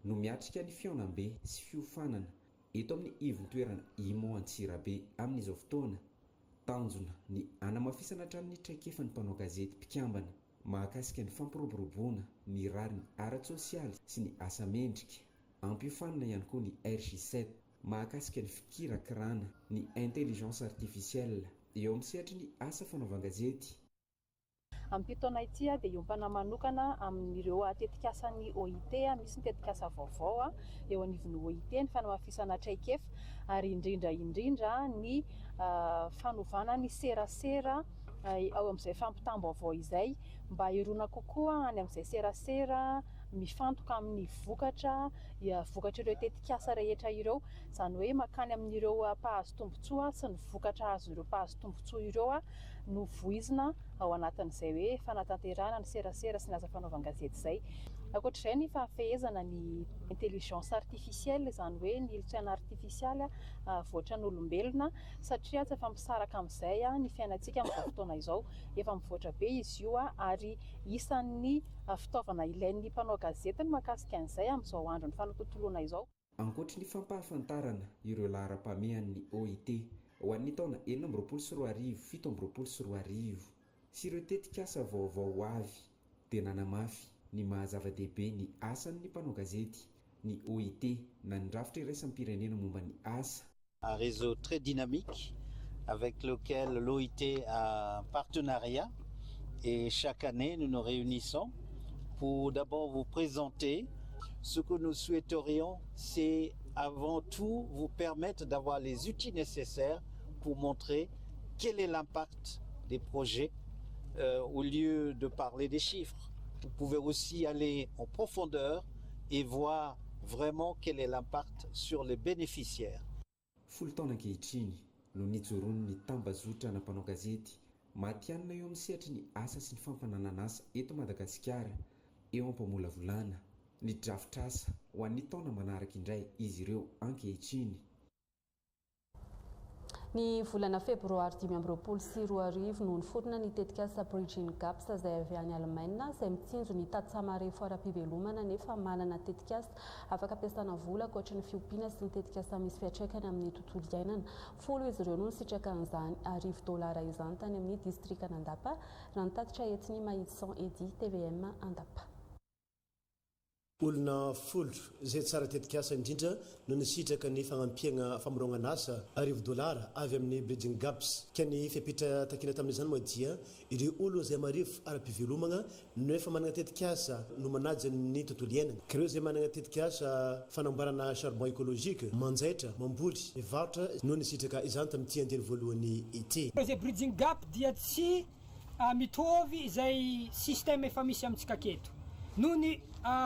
no miatrika ny fihaonambe sy fiofanana eto amin'ny ivon-toerana Imo Antsirabe amin'izao fotoana. Tanjona ny hanamafisana hatrany ny traikefan'ny mpanao gazety mpikambana mahakasika ny fampiroboroboana ny rariny ara-tsosialy sy ny asa mendrika. Ampiofanina ihany koa ny RJ7 mahakasika ny fikirakirana ny intelligence artificielle eo amin'ny sehatry ny asa fanaovan-gazety. Amin'ity taona ity dia hiompana manokana amin'ireo tetikasan'ny OIT, misy ny tetikasa vaovao eo anivon'ny OIT, ny fanamafisana traikefa ary indrindra indrindra ny fanovana ny serasera ao amin'izay fampitam-baovao izay mba hirona kokoa any amin'izay serasera mifantoka amin'ny vokatra, vokatr'ireo tetikasa rehetra ireo, izany hoe mankany amin'ireo mpahazo tombontsoa sy ny vokatra azon'ireo mpahazo tombontsoa ireo no voizina ao anatin'izay hoe fanatanterahana ny serasera sy ny asa fanaovan-gazety izay. Ankoatr'izay ny fahafehezana ny intelligence artificielle, izany hoe ny elotsaina artifisialy voatran'olombelona, satria tsy afa-misaraka amin'izay ny fiainantsika amin'izao fotoana izao. Efa mivoatra be izy io ary isan'ny fitaovana ilain'ny mpanao gazety ny mahakasika an'izay amin'izao andron'ny fanatontoloana izao. Ankoatry ny fampahafantarana ireo laharam-pahamehan'ny OIT ho an'ny taona 2026, 2027 sy ireo tetikasa vaovao ho avy dia nanamafy ny maha zava-dehibe ny asan'ny mpanao gazety. ny OIT na ny rafitra iraisam-pirenena momba ny asa. Un réseau très dynamique avec lequel l'OIT a un partenariat et chaque année nous nous réunissons pour d'abord vous présenter ce que nous souhaiterions, c'est avant tout vous permettre d'avoir les outils nécessaires pour montrer quel est l'impact des projets euh, au lieu de parler des chiffres. Vous pouvez aussi aller en profondeur et voir vraiment quel est l'impact sur les bénéficiaires. Folo taona ankehitriny no nijoroan'ny tambazotrana mpanao gazety matihanina eo amin'ny sehatry ny asa sy ny fampananan'asa eto Madagasikara eo am-pamolavolana ny drafitr'asa ho an'ny taona manaraka indray izy ireo ankehitriny. Ny volana febroary 2025 no niforona ny tetikasa Bridging Gaps izay avy any Alemaina izay mitsinjo ny tantsaha marefo ara-pivelomana nefa manana tetikasa afaka ampiasana vola ankoatry ny fiompiana sy ny tetikasa misy fiantraikany amin'ny tontolo iainana. Folo izy ireo no nisitraka an'izany arivo dolara izany tany amin'ny distrikan'Andapa, raha ny tatitra entin'i Mahidison Eddy, tvm Andapa. Olona folo izay tsara tetikasa indrindra no nisitraka ny fagnampiagna famorognan'asa arivo dolara avy amin'ny Bridging Gaps. Ka ny fepetra takiana tamin'izany moa dia ireo olona izay marefo ara-pivelomagna no efa managna tetikasa no manaja ny tontolo iainana. Ka ireo izay managna tetikasa fanamboarana charbon écologique, manjaitra, mamboly, mivarotra no nisitraka izany tamin'ity andiany voalohany ity. Projet Bridging Gap dia tsy mitovy izay système efa misy amintsika aketo. Noho ny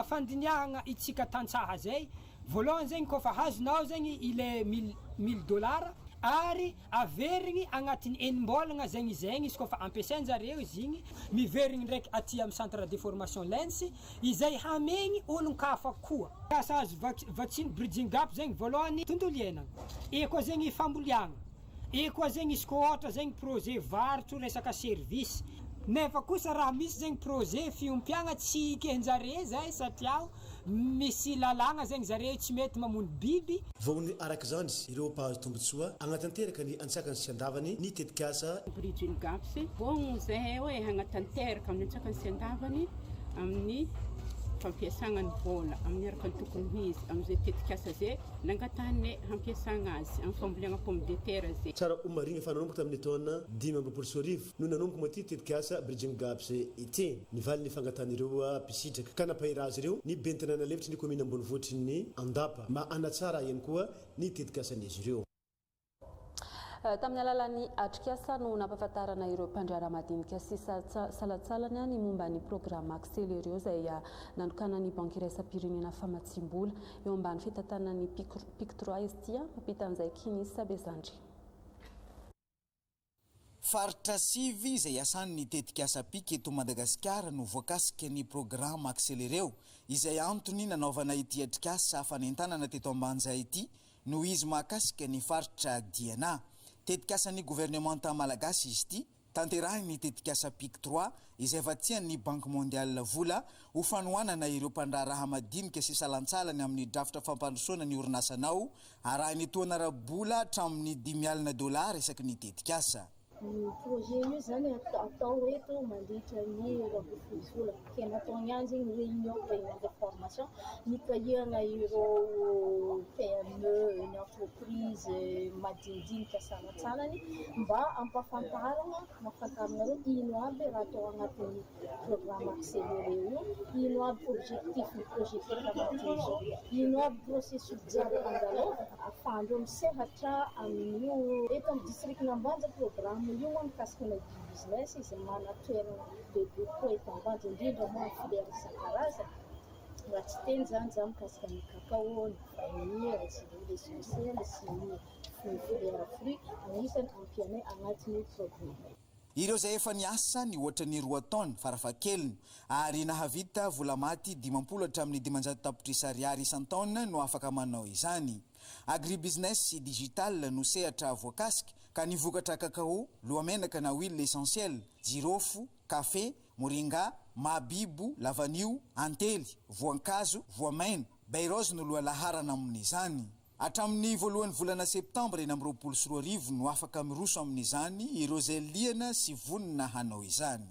fandiniahagna itsika tantsaha zay, voalohany zegny kôfa azonao zegny ile mille mille dollars ary averigny agnatin'ny enim-bôlagna zegny zegny izy kôfa ampiasain-jareo izy igny, miverigny ndraiky aty amy centre de formation lens izay hamegny olon-kafa koa. Asa azo vatsiany bridging gap zegny voalohany tontolo iainagna, eo koa zegny famboliagna. Eo koa zegny izy koa ôhatra zegny projet varotro resaka service nefa kosa raha misy zegny projet fiompiagna tsy ekenjare zay satria misy lalàgna zegny zare tsy mety mamono biby. Voaony araka izany ireo mpahazo tombontsoa hanatanteraka ny antsakany sy andavany ny tetikasa. Bridging Gaps, Voaogno zahay hoe hagnatanteraka amin'ny antsakany sy andavany amin'ny fampiasagna ny vôla amin'ny araka ny tokony ho izy amin'izay tetikasa zay. Nangatahany hampiasagna azy amin'ny fambolena pomme de terre ze. Tsara ho marihina fa nanomboka tamin'ny taona 2025 no nanomboka moa ity tetikasa Bridging Gaps ity. Nivaly ny fangatahan'ireo mpisitraka ka nampahery azy ireo ny ben'ny tanàna lefitry ny kaominina ambonivohitry ny Andapa mba hanatsara ihany koa ny tetikasan'izy ireo. Tamin'ny alalan'ny atrikasa no nampahafantarana ireo mpandraharaha madinika sy salantsalany ny momba ny programa Accelereo izay nanokanan'ny Banky iraisam-pirenena famatsiam-bola. Eo ambany fitantanan'ny Pic Trois izy ity, mampita an'izay Kinis Bezandry. Faritra sivy izay iasan'ny tetikasa Pic eto Madagasikara no voakasika ny programa Accelereo, izay antony nanaovana ity atrikasa fanentanana teto Ambanja ity noho izy mahakasika ny faritra Diana. Tetikasan'ny governemanta malagasy izy ity, tanterahin'ny tetikasa Pic Trois izay vatsian'ny Banque Mondiale vola ho fanohanana ireo mpandraharaha madinika sy salantsalany amin'ny drafitra fampandrosoana ny orinasanao, arahin'ny tohana ara-bola hatramin'ny dimy alina dolara isaky ny tetikasa. Io projet io zany atao eto mandritra ny 12 volana. Tena atao ihany zegny réunion, réunion de formation, nitahiana ireo PME, ny entreprise madinidinika salantsalany mba hampafantarana, hampafantarinareo ino aby raha atao agnatin'ny programme accéléré io, ino aby objectif ny projet tena agnatin'izao, ino aby processus jiaby andalovana ahafahandreo misehatra amin'io. Eto amin'ny distrikan'Ambanja programme io moa mikasika ny agribusiness izay manana toerana bebe kokoa eto Ambanja indrindra moa ny filière isan-karazany. Raha tsy hiteny izany za mikasika ny cacao, ny vanille, sy ny huile essentielle sy ny filière fruits anisany ampianay agnatin'io programme io. Ireo izay efa niasa nihoatra ny roa taona, farafahakeliny, ary nahavita vola maty 50 hatramin'ny 500 tapitrisa ariary isan-taona no afaka manao izany. Agribusiness sy digital no sehatra voakasika, ka ny vokatra cacao, lohamenaka na huile essentielle, jirofo, kafe, moringa, mahabibo, lavanio, antely, voankazo, voamaina, baie rose no lohalaharana amin'izany. Hatramin'ny voalohan'ny volana septambra 2026 no afaka miroso amin'izany ireo izay liana sy vonona hanao izany.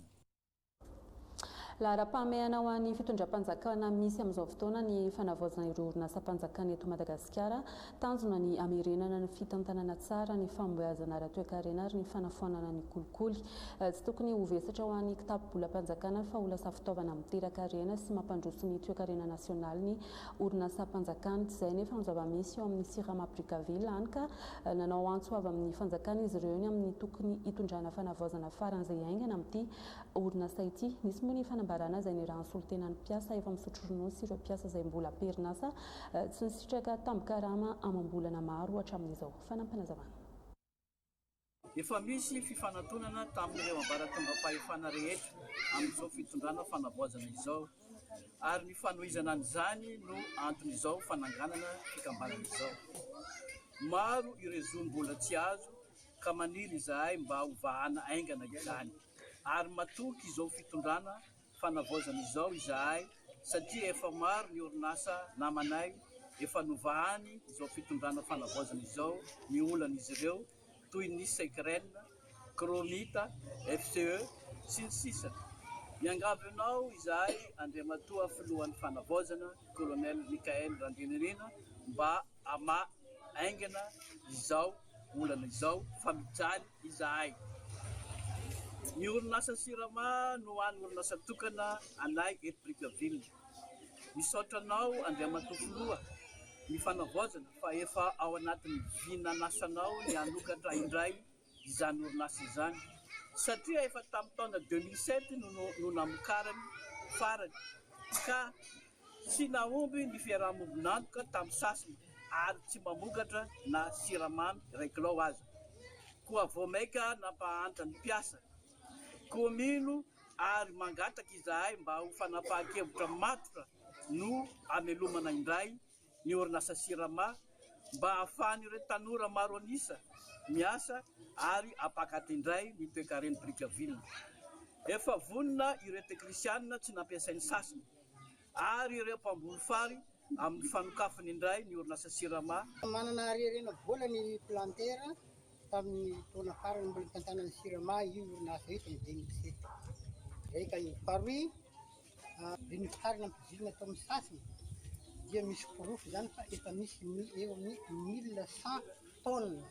Laharam-pahamehana ho an'ny fitondram-panjakana misy amin'izao fotoana ny fanavaozana ireo orinasam-panjakana eto Madagasikara. Tanjona ny hamerenana ny fitantanana tsara, ny fahombiazana ara-toekarena ary ny fanafoanana ny kolikoly. Tsy tokony ho vesatra ho an'ny kitapo-bolam-panjakana fa ho lasa fitaovana miteraka harena sy mampandroso ny toekarena nasionaly ny orinasam-panjakana. Tsy izay anefa no zava-misy eo amin'ny Sirama Brickaville, hany ka nanao antso avo amin'ny fanjakana izy ireo ny amin'ny tokony hitondrana fanavaozana faran'izay haingana amin'ity orinasa ity. Nisy moa ny fanambarana izay niarahan'ny solontenan'ny mpiasa efa misotro ronono sy ireo mpiasa izay mbola am-perinasa tsy nisitraka tambin-karama amam-bolana maro hatramin'izao. Fanampinazavana. Efa misy fifanantonana tamin'ireo ambaratongam-pahefana rehetra amin'izao fitondrana fanavaozana izao ary ny fanohizana an'izany no anton'izao fananganana fikambanana izao. Maro ireo zo mbola tsy azo ka maniry izahay mba ho vahana haingana izany ary matoky izao fitondrana fanavaozana izao izahay satria efa maro ny orinasa namanay efa novahany izao fitondrana fanavaozana izao ny olan'izy ireo toy ny Secren, Chromite, FCE, sy ny sisa Miangavy anao izahay Andriamatoa Filohan'ny Fanavaozana Colonel Michaël Randrianirina mba hamaha haingana izao olana izao fa mijaly izahay. Ny orinasa Sirama no hany orinasa tokana anay eto Brickaville. Misaotra anao Andriamatoa Filoha ny fanavaozana fa efa ao anatin'ny vinan'asanao ny hanokatra indray izany orinasa izany satria efa tamin'ny taona 2007 no no namokarany farany ka tsy nahomby ny fiaraha-mombon'antoka tamin'ny sasiny ary tsy mamokatra na siramamy iray kilao aza. Koa vao maika nampahantra ny mpiasa. Koa mino ary mangataka izahay mba ho fanapahan-kevitra matotra no hamelomana indray ny orinasa Sirama mba hahafahan'ireo tanora maro an'isa miasa ary hampakatra indray ny toekaren'i Brickaville. Efa vonona ireo tekrisianina tsy nampiasain'ny sasiny ary ireo mpamboly fary amin'ny fanokafany indray ny orinasa Sirama. Manana harena vola ny Planter tamin'ny taona farany mbola nitantanan'ny Sirama io orinasa io tamin'ny 2007. Izay ka io. Faharoa, Dia ny fary nampidirina tao amin'ny sasiny dia misy porofo izany fa efa misy ny eo amin'ny 1100 tonnes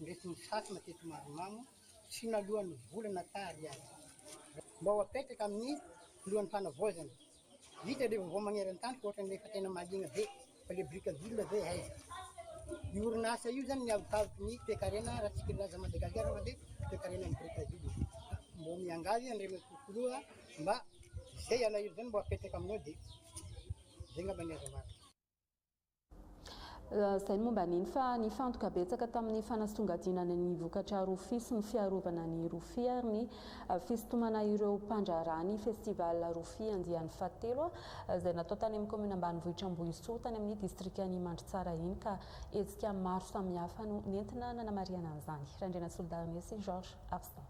ndraisin'ny sasina teto Maromamo tsy naloan'ny vola na tary aza. Mba ho apetraka amin'ny filohan'ny fanavaozana. Vita ilay vaovao magneran-tany fa ohatran'ny efa tena mahaliana be fa ilay Brickaville ve aiza? Io orinasa io zany miavokavoky ny toekarena raha tsika milaza Madagasikara fa dia toekarenan'i Brickaville. Mbô miangavy Andriamatoa Filoha mba izay alahelo izay no mba apetraka aminao dia izay ngamba ny azo ambara. Izay ny momba an'iny fa nifantoka betsaka tamin'ny fanasongadinana ny vokatra rofia sy ny fiarovana ny rofia ary ny fisintomana ireo mpandraharaha ny festival rofia andiany fahatelo izay natao tany amin'ny kaominina ambanivohitra Ambohisoa tany amin'ny distrikan'i Mandritsara iny ka hetsika maro samihafa no nentina nanamarihana an'izany. Randrianasolo Darné sy Georges Arstan.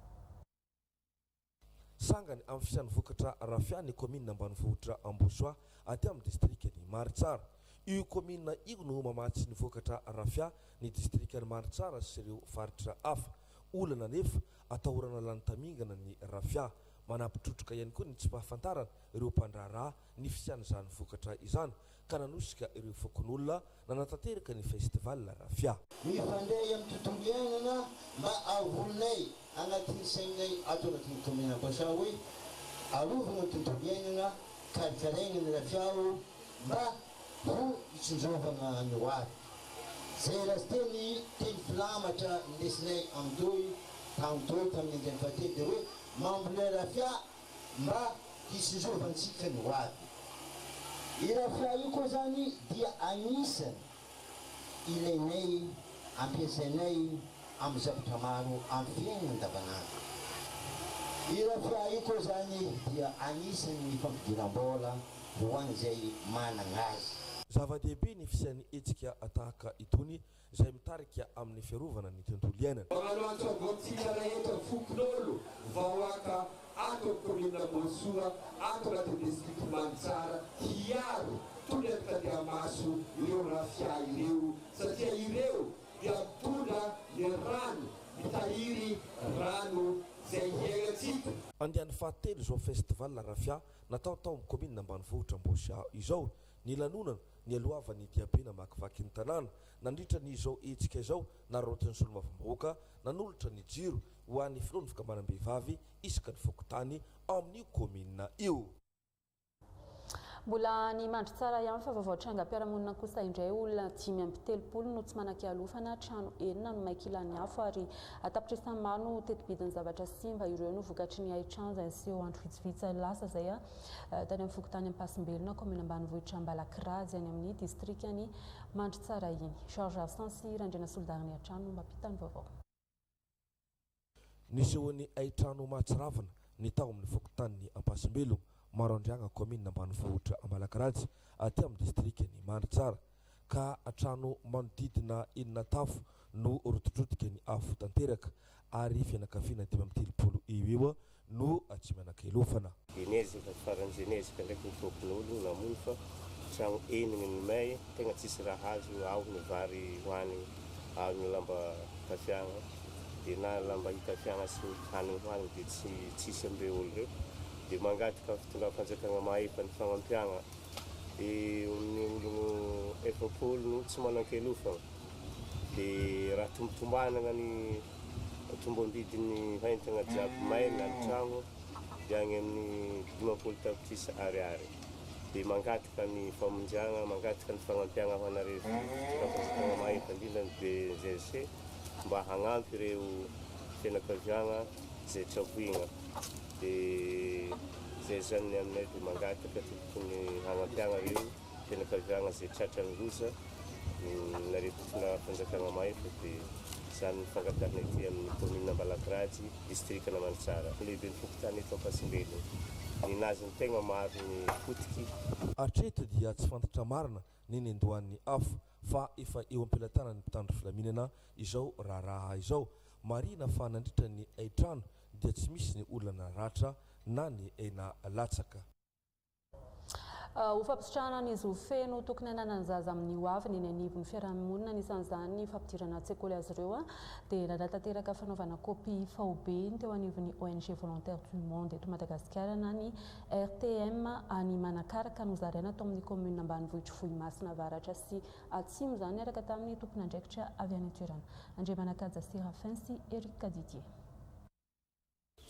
Sangany amin'ny fisian'ny vokatra rafia ny kaominina ambanivohitra Ambohisoa aty amin'ny distrikan'i Maritsara. Io kaominina io no mamatsy ny vokatra rafia ny distrikan'i Maritsara sy ireo faritra hafa. Olana anefa, atahorana lany tamingana ny rafia. Manampy trotraka ihany koa ny tsy fahafantarana ireo mpandraharaha ny fisian'izany vokatra izany ka nanosika ireo fokonolona nanatanteraka ny Festival Rafia. Mifandray amin'ny tontolo iainana mba ahorinay anatin'ny sainay ato anatin'ny kaominina Amboasao hoe arovana ny tontolo iainana, karakaraina ny rafiao mba ho hitsinjovana ny ho avy. Izay rahateo ny teny filamatra nindesinay Andoy tamin'ny tamin'ny andiany fahatelo dia hoe mambolea rafia mba hitsinjovantsika ny ho avy. I rafia io koa zany dia anisany ilainay ampiasainay amin'ny zavatra maro amin'ny fiainana andavanandro. I rafia io koa zany dia anisan'ny fampidiram-bola ho an'izay managna azy. Zava-dehibe ny fisian'ny hetsika tahaka itony izay mitarika amin'ny fiarovana ny tontolo iainana. Magnano antso avo antsika rehetra fokonolona vahoaka ato amin'ny commune Ambonisoa ato anatin'ny district Manitsara hiaro toy ny antokadia-maso ireo rafia ireo satria ireo dia mitondra ny rano mitahiry rano izay hiainantsika. Andiany fahatelo izao Festival Rafia natao tao amin'ny kaominina ambanivohitra Ambositra izao. Ny lanonana nialohavan'ny diabe namakivaky ny tanàna. Nandritra ny izao hetsika izao, nararaotin'ny solombavambahoaka nanolotra ny jiro ho an'ny filohan'ny fikambanam-behivavy isaka ny fokontany ao amin'io kaominina io. Mbola ny Mandritsara ihany fa vaovao trangam-piarahamonina kosa indray, olona 35 no tsy manan-kialofana, trano enina no may kilan'ny afo ary an-tapitrisany maro no teti-bidin'ny zavatra simba. Ireo no vokatry ny hain-trano izay niseho andro vitsivitsy lasa izay tany amin'ny fokontany Ampasimbelona, kaominina ambanivohitra Ambalakirajy, any amin'ny distrikan'i Mandritsara iny. Georges Arsan sy Randrianasolondariny hatrany no mampita ny vaovao. Nisehoan'ny haintrano mahatsiravina ny tao amin'ny fokontanin'i Ampasimbelo, Maroandriagna, kaominina ambanivohitra Ambalakirajy, aty amin'ny distrikan'i Mandritsara, ka trano manodidina enina tafo no rotidrotika ny afo tanteraka ary fianakaviana 35 eo eo no tsy manan-kialofana. Genèse efa farany genèse ka ndraiky ny fokonologno namono fa tragno enigny ny may tegna tsisy raha azo ao ny vary hoanigny ao ny lamba hitafiagna de na lamba hitafiagna sy hanigny hoanigny de tsy tsisy amreo olo reo de mangataka fitondram-panjakagna mahefa ny fagnampiagna eo amin'ny ologno 40 no tsy manan-kialofagna de raha tombotombanagna ny tombom-bidin'ny entagna jiaby may na ny tragno dia agny amin'ny 50 tapitrisa ariary. Dia mangataka ny famonjiagna, mangataka ny fagnampiagna ho anareo fitondram-panjakagna mahefa indrindra ny BNGRC mba hagnampy ireo fianakaviagna izay traboigna. Dia izay zany ny aminay dia mangataka tokony hagnampiagna ireo fianakaviagna izay tratran'ny loza nareo fitondram-panjakagna mahefa dia izany ny fangatahana ety amin'ny kaominina Ambalakirajy, distrikan'Amandritsara. Lehiben'ny fokontany eto Ampasimbelo. Ninazy ny tegna maro ny potiky. Hatreto dia tsy fantatra marina ny niandohan'ny afo fa efa eo am-pelatanan'ny mpitandro filaminana izao raharaha izao. Marihina fa nandritra ny haintrano dia tsy misy ny olona naratra na ny aina latsaka. Ho fampisitrahana ny zo feno tokony hananan'ny zaza amin'ny ho aviny eny anivon'ny fiarahamonina, anisan'izany ny fampidirana an-tsekoly azy ireo, dia nanatanteraka fanaovana kopia faobe ny teo anivon'ny ONG Volontaires du Monde eto Madagasikara na ny RTM any Manakara ka nozaraina tao amin'ny kaominina ambanivohitr'i Vohimasina Avaratra sy Atsimo izany niaraka tamin'ny tompon'andraikitra avy any an-toerana. Andriamanakaja Séraphin sy Eric Didier.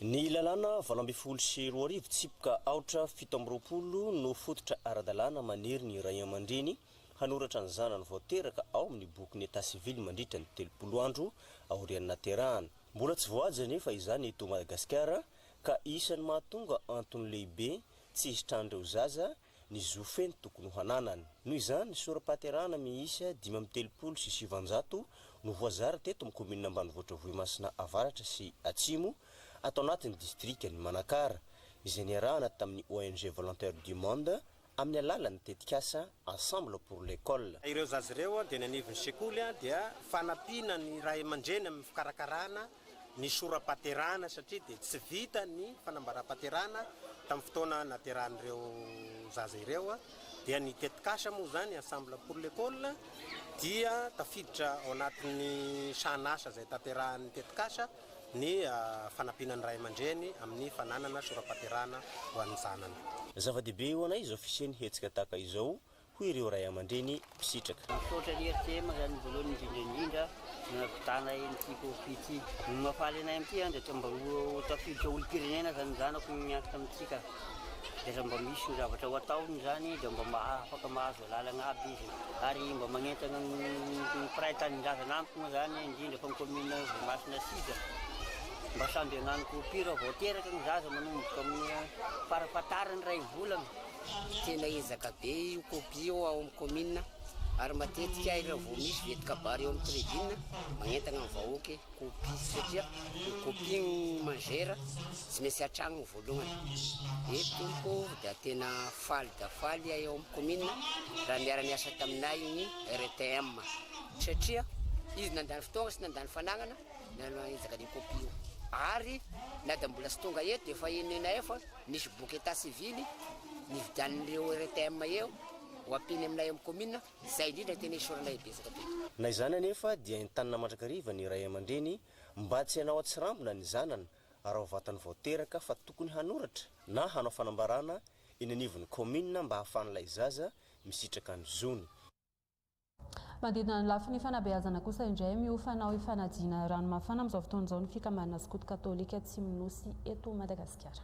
Ny lalàna 2018 tsipika aotra 27 no fototra ara-dalàna manery ny ray aman-dreny hanoratra ny zanany vao teraka ao amin'ny bokin'ny état civil mandritra ny 30 andro aorian'ny naterahana. Mbola tsy voahaja anefa izany eto Madagasikara ka isan'ny mahatonga antony lehibe tsy hisitrahan'ireo zaza ny zo feno tokony ho hananany. Noho izany, sora-pahaterahana miisa 935 no voazara teto amin'ny kaominina ambanivohitra Vohimasina Avaratra sy Atsimo, ato anatin'ny distrikan'i Manakara, izay niarahana tamin'ny ONG Volontaires du Monde amin'ny alalan'ny tetikasa Ensemble pour l'école. Ireo zaza ireo dia ny anivon'ny sekoly dia fanampiana ny ray aman-dreny amin'ny fikarakarana ny sora-pahaterahana satria dia tsy vita ny fanambaram-pahaterahana tamin'ny fotoana naterahan'ireo zaza ireo dia ny tetikasa moa izany Ensemble pour l'école dia tafiditra ao anatin'ny sahanasa izay tanterahan'ny tetikasa ny fanampiana ny ray aman-dreny amin'ny fananana sora-pahaterahana ho an'ny zanany. Zava-dehibe ho anay izao fisian'ny hetsika tahaka izao hoy ireo ray aman-dreny mpisitraka. Misaotra ny RTM zany voalohany indrindra indrindra nampitana an'ity copie ity. Ny mahafaly anay amin'ity an dia tsy mba ho tafiditra olom-pirenena zany ny zanako miankina amintsika. Dia raha mba misy ny zavatra ho ataony zany dia mba afaka mahazo alalana aby izy. Ary mba magnentana ny mpiray tanindrazana amiko moa zany indrindra fa ny commune Vohimasina Sud mba samby hagnano copie raha vao teraka ny zaza manomboka amin'ny farafahatarany iray volana. Tena ezaka be io copie io ao amin'ny commune ary matetika raha vao misy vety kabary eo amin'ny tribune magnentana ny vahoaka hoe copie satria ny copie no mangère tsy maintsy hatragny voalohany. E tompoko da tena faly da faly ahay ao amin'ny commune raha niara-niasa taminay ny RTM satria izy nandany fotoagna sy nandany fanagnana nanao ezaka ny copie io ary na da mbola tsy tonga eto dia efa henonay fa Nisy boky état civil nividianin'ireo RTM eo ho ampiany aminay amin'ny commune, izay indrindra no tena isaoranay betsaka be. Na izany anefa dia entanina mandrakariva ny ray aman-dreny mba tsy hanao atsirambina ny zanany raha vatany vao teraka fa tokony hanoratra na hanao fanambarana eny anivon'ny kaominina mba hahafahan'ilay zaza misitraka ny zony. Manodidina ny lafiny fanabeazana kosa indray, miofana ho ifanadiana ranomafana amin'izao fotoana izao ny fikambanana skoto katolika Atsimo-Nosy eto Madagasikara.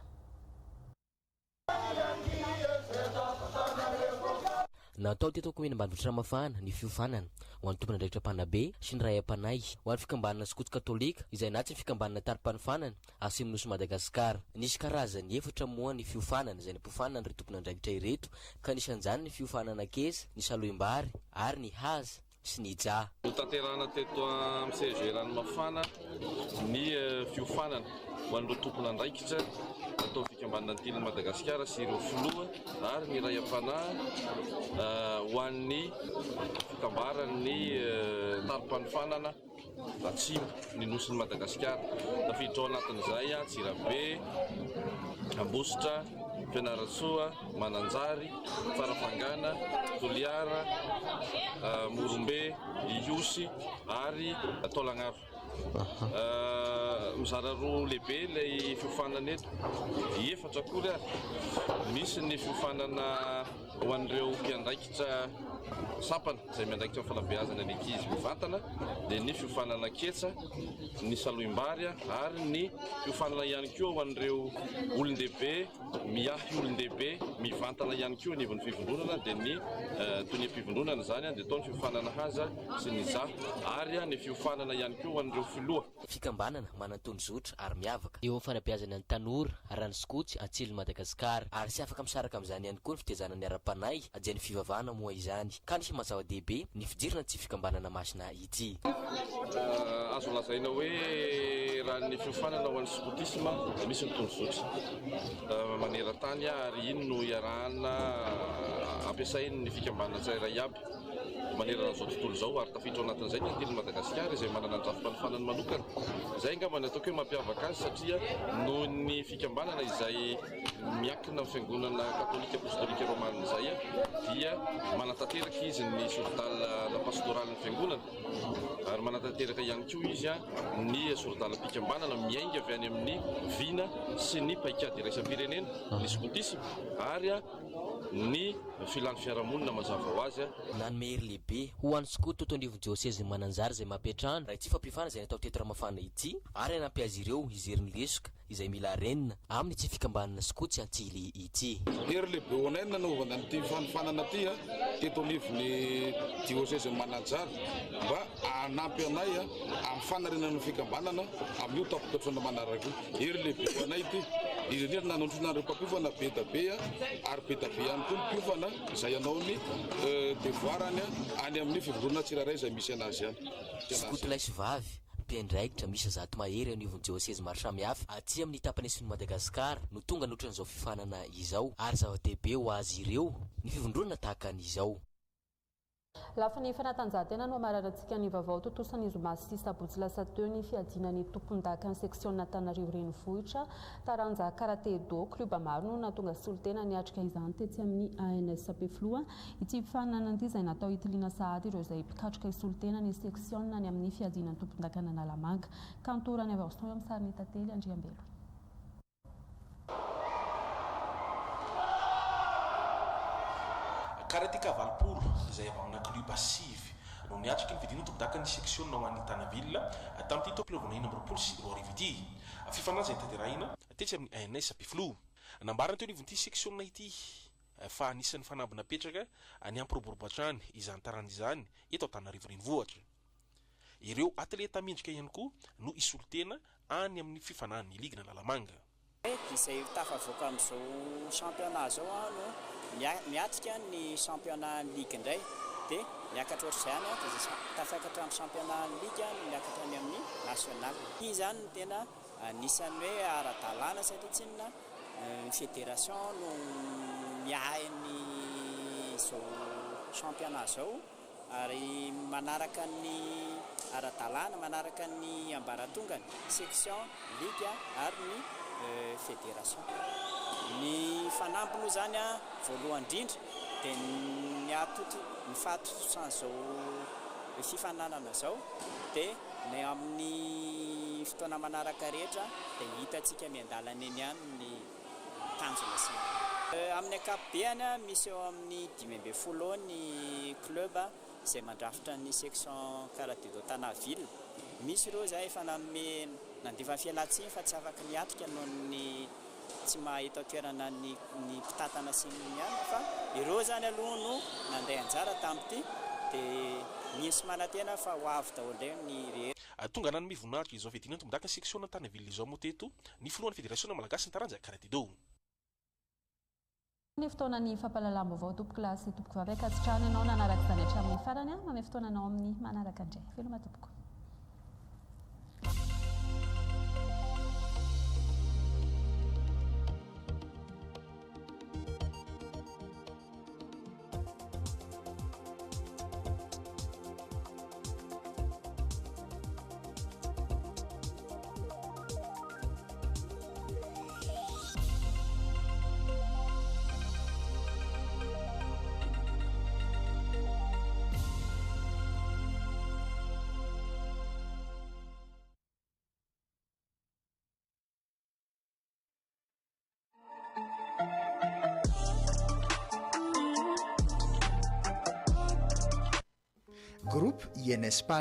Natao teto kaominina ambanivohitra Ramafana ny fiofanana ho an'ny tompon'andraikitra mpanabe sy ny ray am-panahy ho an'ny fikambanana skoto katolika izay anatin'ny fikambanana tari-panofanana Atsimo-Nosy Madagasikara. Nisy karazany efatra moa ny fiofanana izay nampiofana an'ireto tompon'andraikitra ireto ka anisan'izany ny fiofanana kesa, ny salohim-bary ary ny haza sy ny ja. Notanterahina teto amin'ny CEG Ranomafana ny fiofanana ho an'ireo tompon'andraikitra ataon'ny fikambanana Antilin'i Madagasikara sy ireo filoha ary ny ray am-panahy ho an'ny fitambaran'ny tari-panofanana atsimo ny nosin'i Madagasikara. Tafiditra ao anatin'izay Antsirabe, Ambositra, Fianarantsoa, Mananjary, Farafangana, Toliara, Morombe, Ihosy ary Taolagnaro. Mizara roa lehibe ilay fiofanana eto, efatra akory ary. Misy ny fiofanana ho an'ireo mpiandraikitra sampana izay miandraikitra ny fanabeazana ny ankizy mivantana dia ny fiofanana ketsa, ny salohim-bary ary ny fiofanana ihany koa ho an'ireo olon-dehibe miahy olon-dehibe mivantana ihany koa anivon'ny fivondronana dia ny toniam-pivondronana izany dia atao ny fiofanana haza sy ny za ary ny fiofanana ihany koa ho an'ireo filoha. Fikambanana manan-tondrozotra ary miavaka eo amin'ny fanabeazana ny tanora raha ny skoto antsilin'i Madagasikara ary tsy afaka misaraka amin'izany ihany koa ny fitezana ny ara-panahy dia ny fivavahana moa izany ka ny maha zava-dehibe ny fidirana ity fikambanana masina ity. Azo lazaina hoe raha ny fiofanana ho an'ny skotisma dia misy ny tondrozotra maneran-tany ary iny no iarahana ampiasain'ny fikambanana tsirairay aby. manerana an'izao tontolo izao ary tafiditra ao anatin'izay ny Antilin'i Madagasikara izay manana ny drafi-panofanany manokana. Izay angamba no ataoko hoe mampiavaka azy satria noho ny fikambanana izay miankina amin'ny fiangonana katolika apostolika romana izay dia manatanteraka izy ny sori-dalana pastoralin'ny fiangonana ary manatanteraka ihany koa izy ny sori-dalam-pikambanana miainga avy any amin'ny vina sy ny paikady iraisam-pirenena, ny skotisma ary ny filan'ny fiarahamonina mazava ho azy. Nanome hery lehibe ho an'ny skoto teto anivon'ny diosezin'i Mananjary izay mampiantrano raha ity fampiofanana izay natao teto Ramafana ity ary hanampy azy ireo hijery ny lesoka izay mila harenina amin'ity fikambanana skoto Antsily ity. Hery lehibe ho anay ny nanaovana an'ity fanofanana ity teto anivon'ny diosezin'i Mananjary mba hanampy anay amin'ny fanarenana ny fikambanana amin'io taom-pitondrana manaraka io. Hery lehibe ho anay ity, indrindra indrindra nanotrona an'ireo mpampiofana be da be ary be da be ihany koa ny mpiofana izay hanao ny devoir-ny any amin'ny fivondronana tsirairay izay misy anazy any. Skoto lahy sy vavy, mpiandraikitra miisa 100 mahery eo anivon'ny diosezy maro samihafa aty amin'ny tapany atsimon'i Madagasikara no tonga nanotrona izao fiofanana izao ary zava-dehibe ho azy ireo ny fivondronana tahaka an'izao. Lafiny fanatanjahantena no hamararantsika ny vaovao. Tontosa ny zoma sy sabotsy lasa teo ny fiadiana ny tompondakan'ny seksiona Antananarivo Renivohitra, taranja Karate Do. Klioba maro no nahatonga solontena niatrika izany tetsy amin'ny ANS Ampefiloha. Ity fifaninanana ity izay natao hitiliana sahady ireo izay mpikatroka hisolo tena ny seksiona any amin'ny fiadiana ny tompondakan'Analamanga. Kanto Raniavaoson eo amin'ny sarin'i Tantely Andriambelo. Karateka 80 izay avy amina klioba sivy no niatrika ny fiadiana tompondakan'ny seksiona ho an'ny Tana Ville tamin'ity taom-pilaovana 2026 ity. Fifaninanana izay notanterahina tetsy amin'ny ANS Ampefiloha. Nambarany teo anivon'ity seksiona ity fa anisan'ny fanamby napetraka ny hampiroborobo hatrany izany taranja izany eto Antananarivo Renivohitra. Ireo atleta mendrika ihany koa no hisolo tena any amin'ny fifaninan'ny ligin'Analamanga. Izay tafavoaka amin'izao championnat izao no miatrika ny championnat ny ligue indray dia miakatra ohatr'izay ihany dia izay tafakatra amin'ny championnat ny ligue no miakatra any amin'ny national. Ity izany no tena anisan'ny hoe ara-dalàna satria tsinona ny fédération no miahy ny izao championnat izao. Ary manaraka ny ara-dalàna, manaraka ny ambaratongany, section, ligue ary ny fédération. Ny fanamby moa izany voalohany indrindra dia ny hahatoto ny fahatontosan'izao fifaninanana izao dia ny amin'ny. Amin'ny fotoana manaraka rehetra dia hitantsika miandalana eny ihany ny tanjona sy ny. Amin'ny ankapobeany, misy eo amin'ny 15 eo ny club izay mandrafitra ny section karatedo Tana ville. Misy ireo izay efa nanome nandefa fialantsiny fa tsy afaka niatrika noho ny tsy maha eto an-toerana ny ny mpitantana sy ny anona fa ireo izany aloha no nandray anjara tamin'ity dia mino sy manantena fa ho avy daholo indray ny rehetra. Tonga nanome voninahitra izao fiadiana tompondaka seksiona Tana ville izao moa teto ny filohan'ny federasiona malagasy ny taranja karatedo. Ny fotoanan'ny fampahalalam-baovao tompokolahy sy tompokovavy ankasitrahana ianao nanaraka izany hatramin'ny farany a, mamehy fotoana anao amin'ny manaraka indray. Veloma tompoko. Groupe INSPAL.